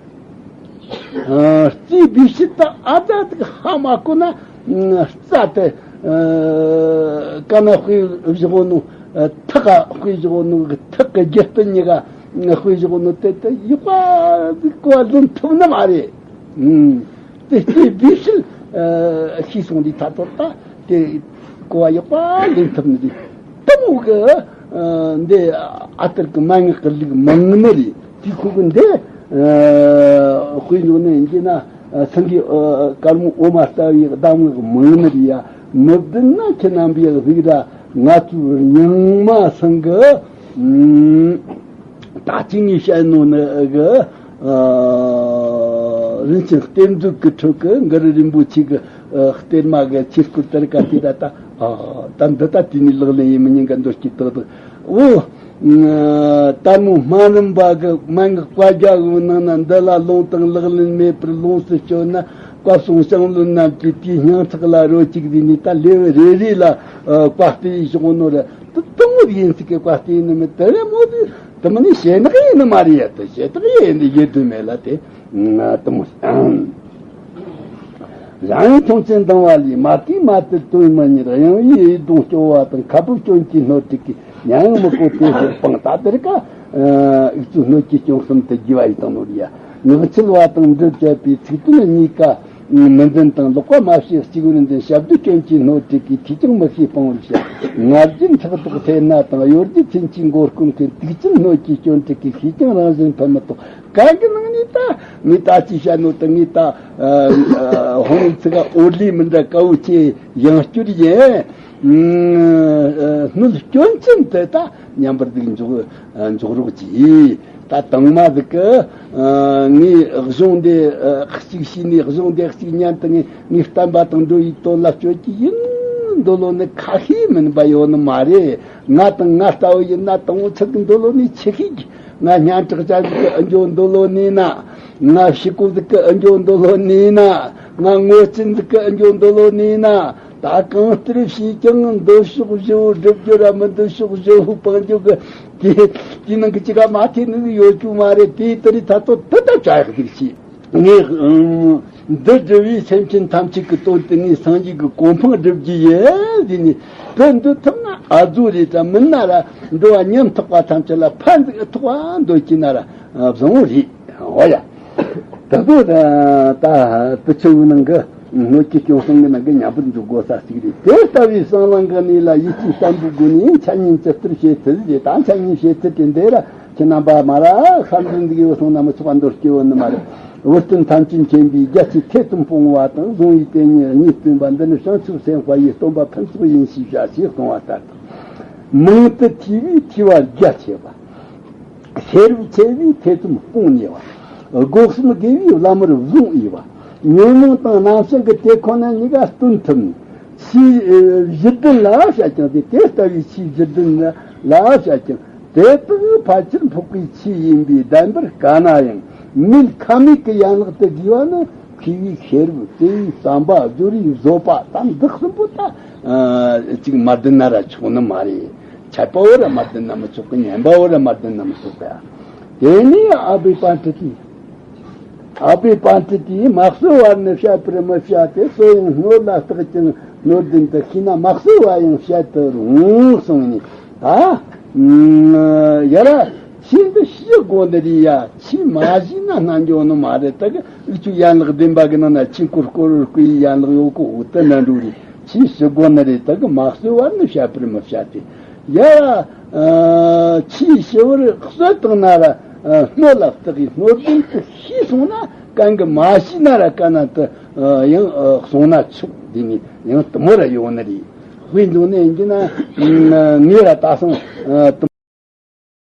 ཨ། རྩའི་སྦས་ཕྱིར་དུ་ཨ་ཙ་དེ་ཧ་མ་གོ་ན། ཨ། རྩ་དེ། ཨ། ཀ་ན་དཔེ་བཞག་ནོ། ཨ། ཐག་ག་དཔེ་བཞག་ནོ། ཐག་གི་རྒྱུ་སྤུན་གཉིས་ཀ་དཔེ་བཞག་ནོ་དེ་དེ་ཡག་པ་ཟིག་གོ་བ་ལེན་ཐུབ་ནི་མ་རེད། ཨུམ། དེ་རྩའི་སྦས་ཕྱིར། ཨ། ཤེས་སོང་དུས་ད་ཐོབ་ད། དེ་གོ་བ་ཡག་པ་ལེན་ཐུབ་ནི་རེད། དེ་མོ་གི། ཨ། འདི་ཨ་ཏར་གི་མན་ངག་གི་ལུགས་མང་ནི་རེད། དེ་ཁོ་གི་འདི། ཨ། དཔེ་འཇོག་ནི་ཡིན་གྱི་ན། ཨ། སེང་གེ། ཨ། དཀར་མོ་འོ་མ་ལྟ་བུའི་གདམས་ངག་མང་ནི་རེད་ཡ། མི་བདེན་ན་ཁྱེད་རྣམ་པའི་གཟིགས་ར། ང་ཚོའི་རྙིང་མ་སེང་གི། ཨུམ། ད་ཅི་ངས་བཤད་ནོ་ནི་གི། ཨ། རིན་ཆེན་གཏེར་མཛོད་ཀྱི་ཁྲོད་ཀྱི་གུ་རུ་རིན་པོ་ཆེ་གི། ཨ། གཏེར་མ་གི་ཆས་སྐུ་དེར་ག་དེ་ད་ད། ཨ། ད་འདི་ད་དེ་ནས་ལག་ལེན་ཡིན་མི་ཉན་ག་འདོད་ཀྱི་ཏག་ཏག། འོ། ཨ། ལྟད་མོ་སྨན་རིམ་པ་གི་མན་ངག་བཀའ་རྒྱ་གི་ནང་ན་འདི་ལ་ལུང་དང་ལག་ལེན་མེད་པར་ལོངས་སུ་སྤྱོད་ན། བཀའ་སྲུང་ཞང་བློན་རྣམས་ཀྱིས་དེའི་སྙིང་ཐག་ལ་རོ་གཅིག་ཟིན་ནས་ད་ལེའུ་རེ་རེ་ལ། ཨ། བཀའ་གཏེར་བཞག་ནོ་རེད། དེ་དེ་མོ་ཡིན་ཟིག་གི་བཀའ་གཏེར་ནི་མེད། དེ་རེ་མོ་དེ་དེ་མོ་ནི་ཞེ་ནག་ཡིན་ནི་མ་རེད་ཡ། དེ་ཞེ་དག་ཡིན་ནི་ཡེ་དུ་མེད་ལ་དེ་དེ་མོ། རང་ཡུལ་མཐོང་ཆེན་ལྡང་བ་ལས། མ་བལྟས་མ་བལྟས་དོན་མི་རྙེད། གཡེང་བས་ཡིད་གདུང་སྐྱོ་བ་དང་། ཁ་སྦུབ་སྐྱོན་གྱིས་སྣོད་དྲུག་གིས། ཉན་ཡང་མི་གོ་དེ་ཕྱིར་སྤང་། ད་དེར་ཀ་ཨ་ཡིག་ཚོ་སྣོད་ཀྱི་སྐྱོན་གསུམ་དུ་རྒྱས་པ་ཡིན་དང་ནོར་ཡ། ངག་འཁྱལ་བ་དང་འབྲུ་བཅད་པའི་ཚིག་དོན་གཉིས་ཀ་མི་འཛིན་དང་། ལོག་པ་མ་བྱས་གཅིག་པུར་འཛིན། ཞབས་རྡོལ་སྐྱོན་གྱིས་སྣོད་དྲུག་གིས། ཐོས་ཀྱང་མི་ཤེས་སྤང་བར་བྱ། ངར་རྒྱུན་ཕྲག་དོག་འཐེན་ན་དང་། གཡོ་སྒྱུ་མཚན་གྱིས་མགོ་སྐོམ་མཁན། དུག་ཅན་སྣོད་ཀྱི་སྐྱོན་དྲུག་གིས། ཤེས་ཀྱང་རང་བཞིན་ཕན་མི་ཐོགས། གན་གི་ནང་ནས་ད་ངས་ད་ཅི་བཤད་ནོ་ད་ངས་ད་ཧོ་ནི་ཚིག་ག་འོར་ལི་མི་འདྲ་དཀའ་བོ་ཆེ་ཡང་སྐྱུར་ཡིན། སྣོད་སྐྱོན་ཅན་དེ་ད་མཉམ་པར་འདུག་འཇོག་འཇོག་རོགས་གྱིས། ད་དང་མ་ཟིག་གི་ངས་གཞུང་འདི་གཅིག་ཤེས་ནས་གཞུང་འདི་གཅིག་ཉན་དུ་ངས་ངས་བསྟན་པ་དང་འགྲོ་བའི་དོན་ལ་སྤྱོད་ཀྱི་ཡིན། འདོད་ལོ་ནི་ཁ་ཤས་མིན་པ་ཡོད་ནི་མ་རེད། ང་དང་ང་ལྟ་བུ་ཡིན་ན་དང་བོ་ཚིག་གི་འདོད་ལོ་ནི་ཆེ་ཤོས་ཀྱི། ང་སྙན་གྲགས་ཅན་ཟིག་གི་ཨ་འགྱོ་འདོད་ལོ་ནི་ན། ང་ཕྱུག་པོ་ཟིག་གི་ཨ་འགྱོ་འདོད་ལོ་ནི་ན། ང་ངོ་ཅན་ཟིག་གི་ཨ་འགྱོ་འདོད་ལོ་ནི་ན། ད་གང་ལྟར་བྱས་ཀྱང་འདོད་ཕྱོགས་བཞི་བོ་སྒྲུབ་རྒྱུ་ར་མི་འདོད་ཕྱོགས་བཞི་བོ་སྤང་རྒྱུ་གི་དེ་དེ་ནང་གི་ཅི་ག་མ་ཐེ་ནི་ཡོད་རྒྱུ་མ་རེད། དེ་ལྟར་ད་ལྟ་དེ་ལྟར་བྱ་ཡག་ཟིག་བྱས། ངས་ཨང་། འདི་སྒྲུབ་པའི་སེམས་ཅན་ཐམས་ཅད་ཀྱི་དོན་དུ་ངས་སངས་རྒྱས་ཀྱི་གོ་འཕང་སྒྲུབ་རྒྱུ་ཡིན་ཟེར་ནས། དེ་འདོད་ཐུབ་ན་ཨ་ཛོ་རེད་དྲ། མིན་ན་ར་འགྲོ་བ་ཉམ་ཐག་པ་ཐམས་ཅད་ལ་ཕན་ཟིག་ཐོགས་པ་འདོད་ཀྱི་ན་ར་བཟང་བོ་རེད། འོ་ཡ། ད་དུ་ད་ད་དུ་ཆུ་བོའི་ནང་གི་སྣོད་ཀྱི་སྐྱོན་གསུམ་གྱི་ནང་གི་མཉམ་པར་འཇུག་དགོས་ས་ཞིག་རེད། དེ་ལྟ་བུའི་སྤང་བླང་གི་གནས་ལ་ཡིད་ཆེས་བརྟན་པོའི་སྒོ་ནས་འཆད་ཉན་ཇི་ལྟར་བྱེད་ཚུལ་རེད། ད་འཆད་ཉན་བྱེད་ཚུལ་དེ་འདི་ར། ཁྱེད་རྣམ་པ་མ་ར་ཤར་འཛིན་འདི་གི་སོང་ན་མི་ཆོག་པ་འདོར་སྐྱེ་བོ་ནི་མ་རེད། བུ་སྟོན་ཐམས་ཅད་མཁྱེན་པའི་རྒྱ་ཆེ་ཐེ་ཚོམ་སྤོང་བ་དང་། གཟུང་བའི་དེ་ཉིད་གཉིས་བརྩོན་པ། འདི་ནི་བྱང་ཆུབ་སེམས་དཔའ་ཡི་སྟོན་པ་ཕུན་ཚོགས་ཡིན་ཞེས་བྱ་ཞེས་གསུངས་པ་ལྟར་དང་། མང་དུ་ཐོས་པས་ཐོས་པ་རྒྱ་ཆེ་བ། ཤེས་རབ་ཆེ་བས་ཐེ་ཚོམ་སྤོང་ནུས་པ། སྒོ་གསུམ་དགེ་བའི་བླ་མར་བཟུང་འོས་པ། ཉོན་མོངས་དང་རྣམ་ཤེས་ཀྱི་དེ་ཁོ་ན་གཉིས་ཀ་སྟོན་ཐུབ་ནས། ཆོས་བཞི་ལྡན་ལ་བཤད་ཀྱང་དེ་དེ་ལྟ་བུའི་ཆོས་བཞི་ལྡན་ལ་བཤད་ཀྱང་། དེ་དག་ཕལ་ཆེར་འཕགས་པའི་ཆོས་ཡིན་པས་བདེན་པར་དཀའ་ན་ཡང་། མེད་ཁ་མེད་ཀྱི་ཡན་ལག་ཏུ་དགོས་པ་ནི། མཁས་པའི་ཤེས་རབ། བརྩེ་བའི་བསམ་པ། སྦྱོར་བའི་བཟོད་པ། ད་འདི་གསུམ་པོ་ད་ཅིག་མ་ལྡན་ན་ར་ཆོག་ནི་མ་རེད། འཆད་པ་བོ་ར་མ་ལྡན་ན་མི་ཆོག་གི། ཉན་པ་བོ་ར་མ་ལྡན་ན་མི་ཆོག་གི། དེ་ནས་ཨ་བྷི་པ་ཏྲི་ཏི། ཨ་བྷི་པ་ཏྲི་ཏིས་མ་གསོལ་བར་ནི་བཤད་པར་མི་བྱ་སྟེ། གསོལ་ཡང་སྣོད་ལ་བརྟག་ཅིང་སྣོད་ལྡན་དུ་ཤེས་ན། མ་གསོལ་བ་ཡང་བཤད་དུ་རུང་གསུངས་ནས། ད་ཡ་ར་ཆོས་འདི་ཞུ་དགོས་ནི་རེད་ཡ། ཆོས་མ་ཞུས་ན་རྣལ་འབྱོར་ནི་མ་རེད། ད་གི་འུ་ཆོའི་ཡན་ལག་བདུན་པ་གི་ནང་ན་ཆོས་འཁོར་བསྐོར་བར་བསྐུལ་བའི་ཡན་ལག་ཡོད་གི། འོ་དེ་ནི་འགྲོ་རེད། ཆོས་ཞུ་དགོས་ནི་རེད། ད་གི་མ་གསོལ་བར་ནི་བཤད་པར་མི་བྱ་སྟེ། ཡ། ཨ། ཆོས་ཞུ་བར་གསོལ་བཏང་ན་ར། ཨ། སྣོད་ལ་བརྟག་གིས་སྣོད་ལྡན་དུ་ཤེས་སོང་ན། གང་གི་མ་ཤེས་ན་ར་ག་ན་དུ། ཨ། ཡང་། ཨ། སོང་ན་ཆོག་དེ་ནི་ཡང་དུ་མོ་ར་ཡོང་ནི་རེད། དཔེ་འཇོག་ནས་ཡིན་གྱི་ན། ངས་ར་ད་སོང་། ཨ། དུ་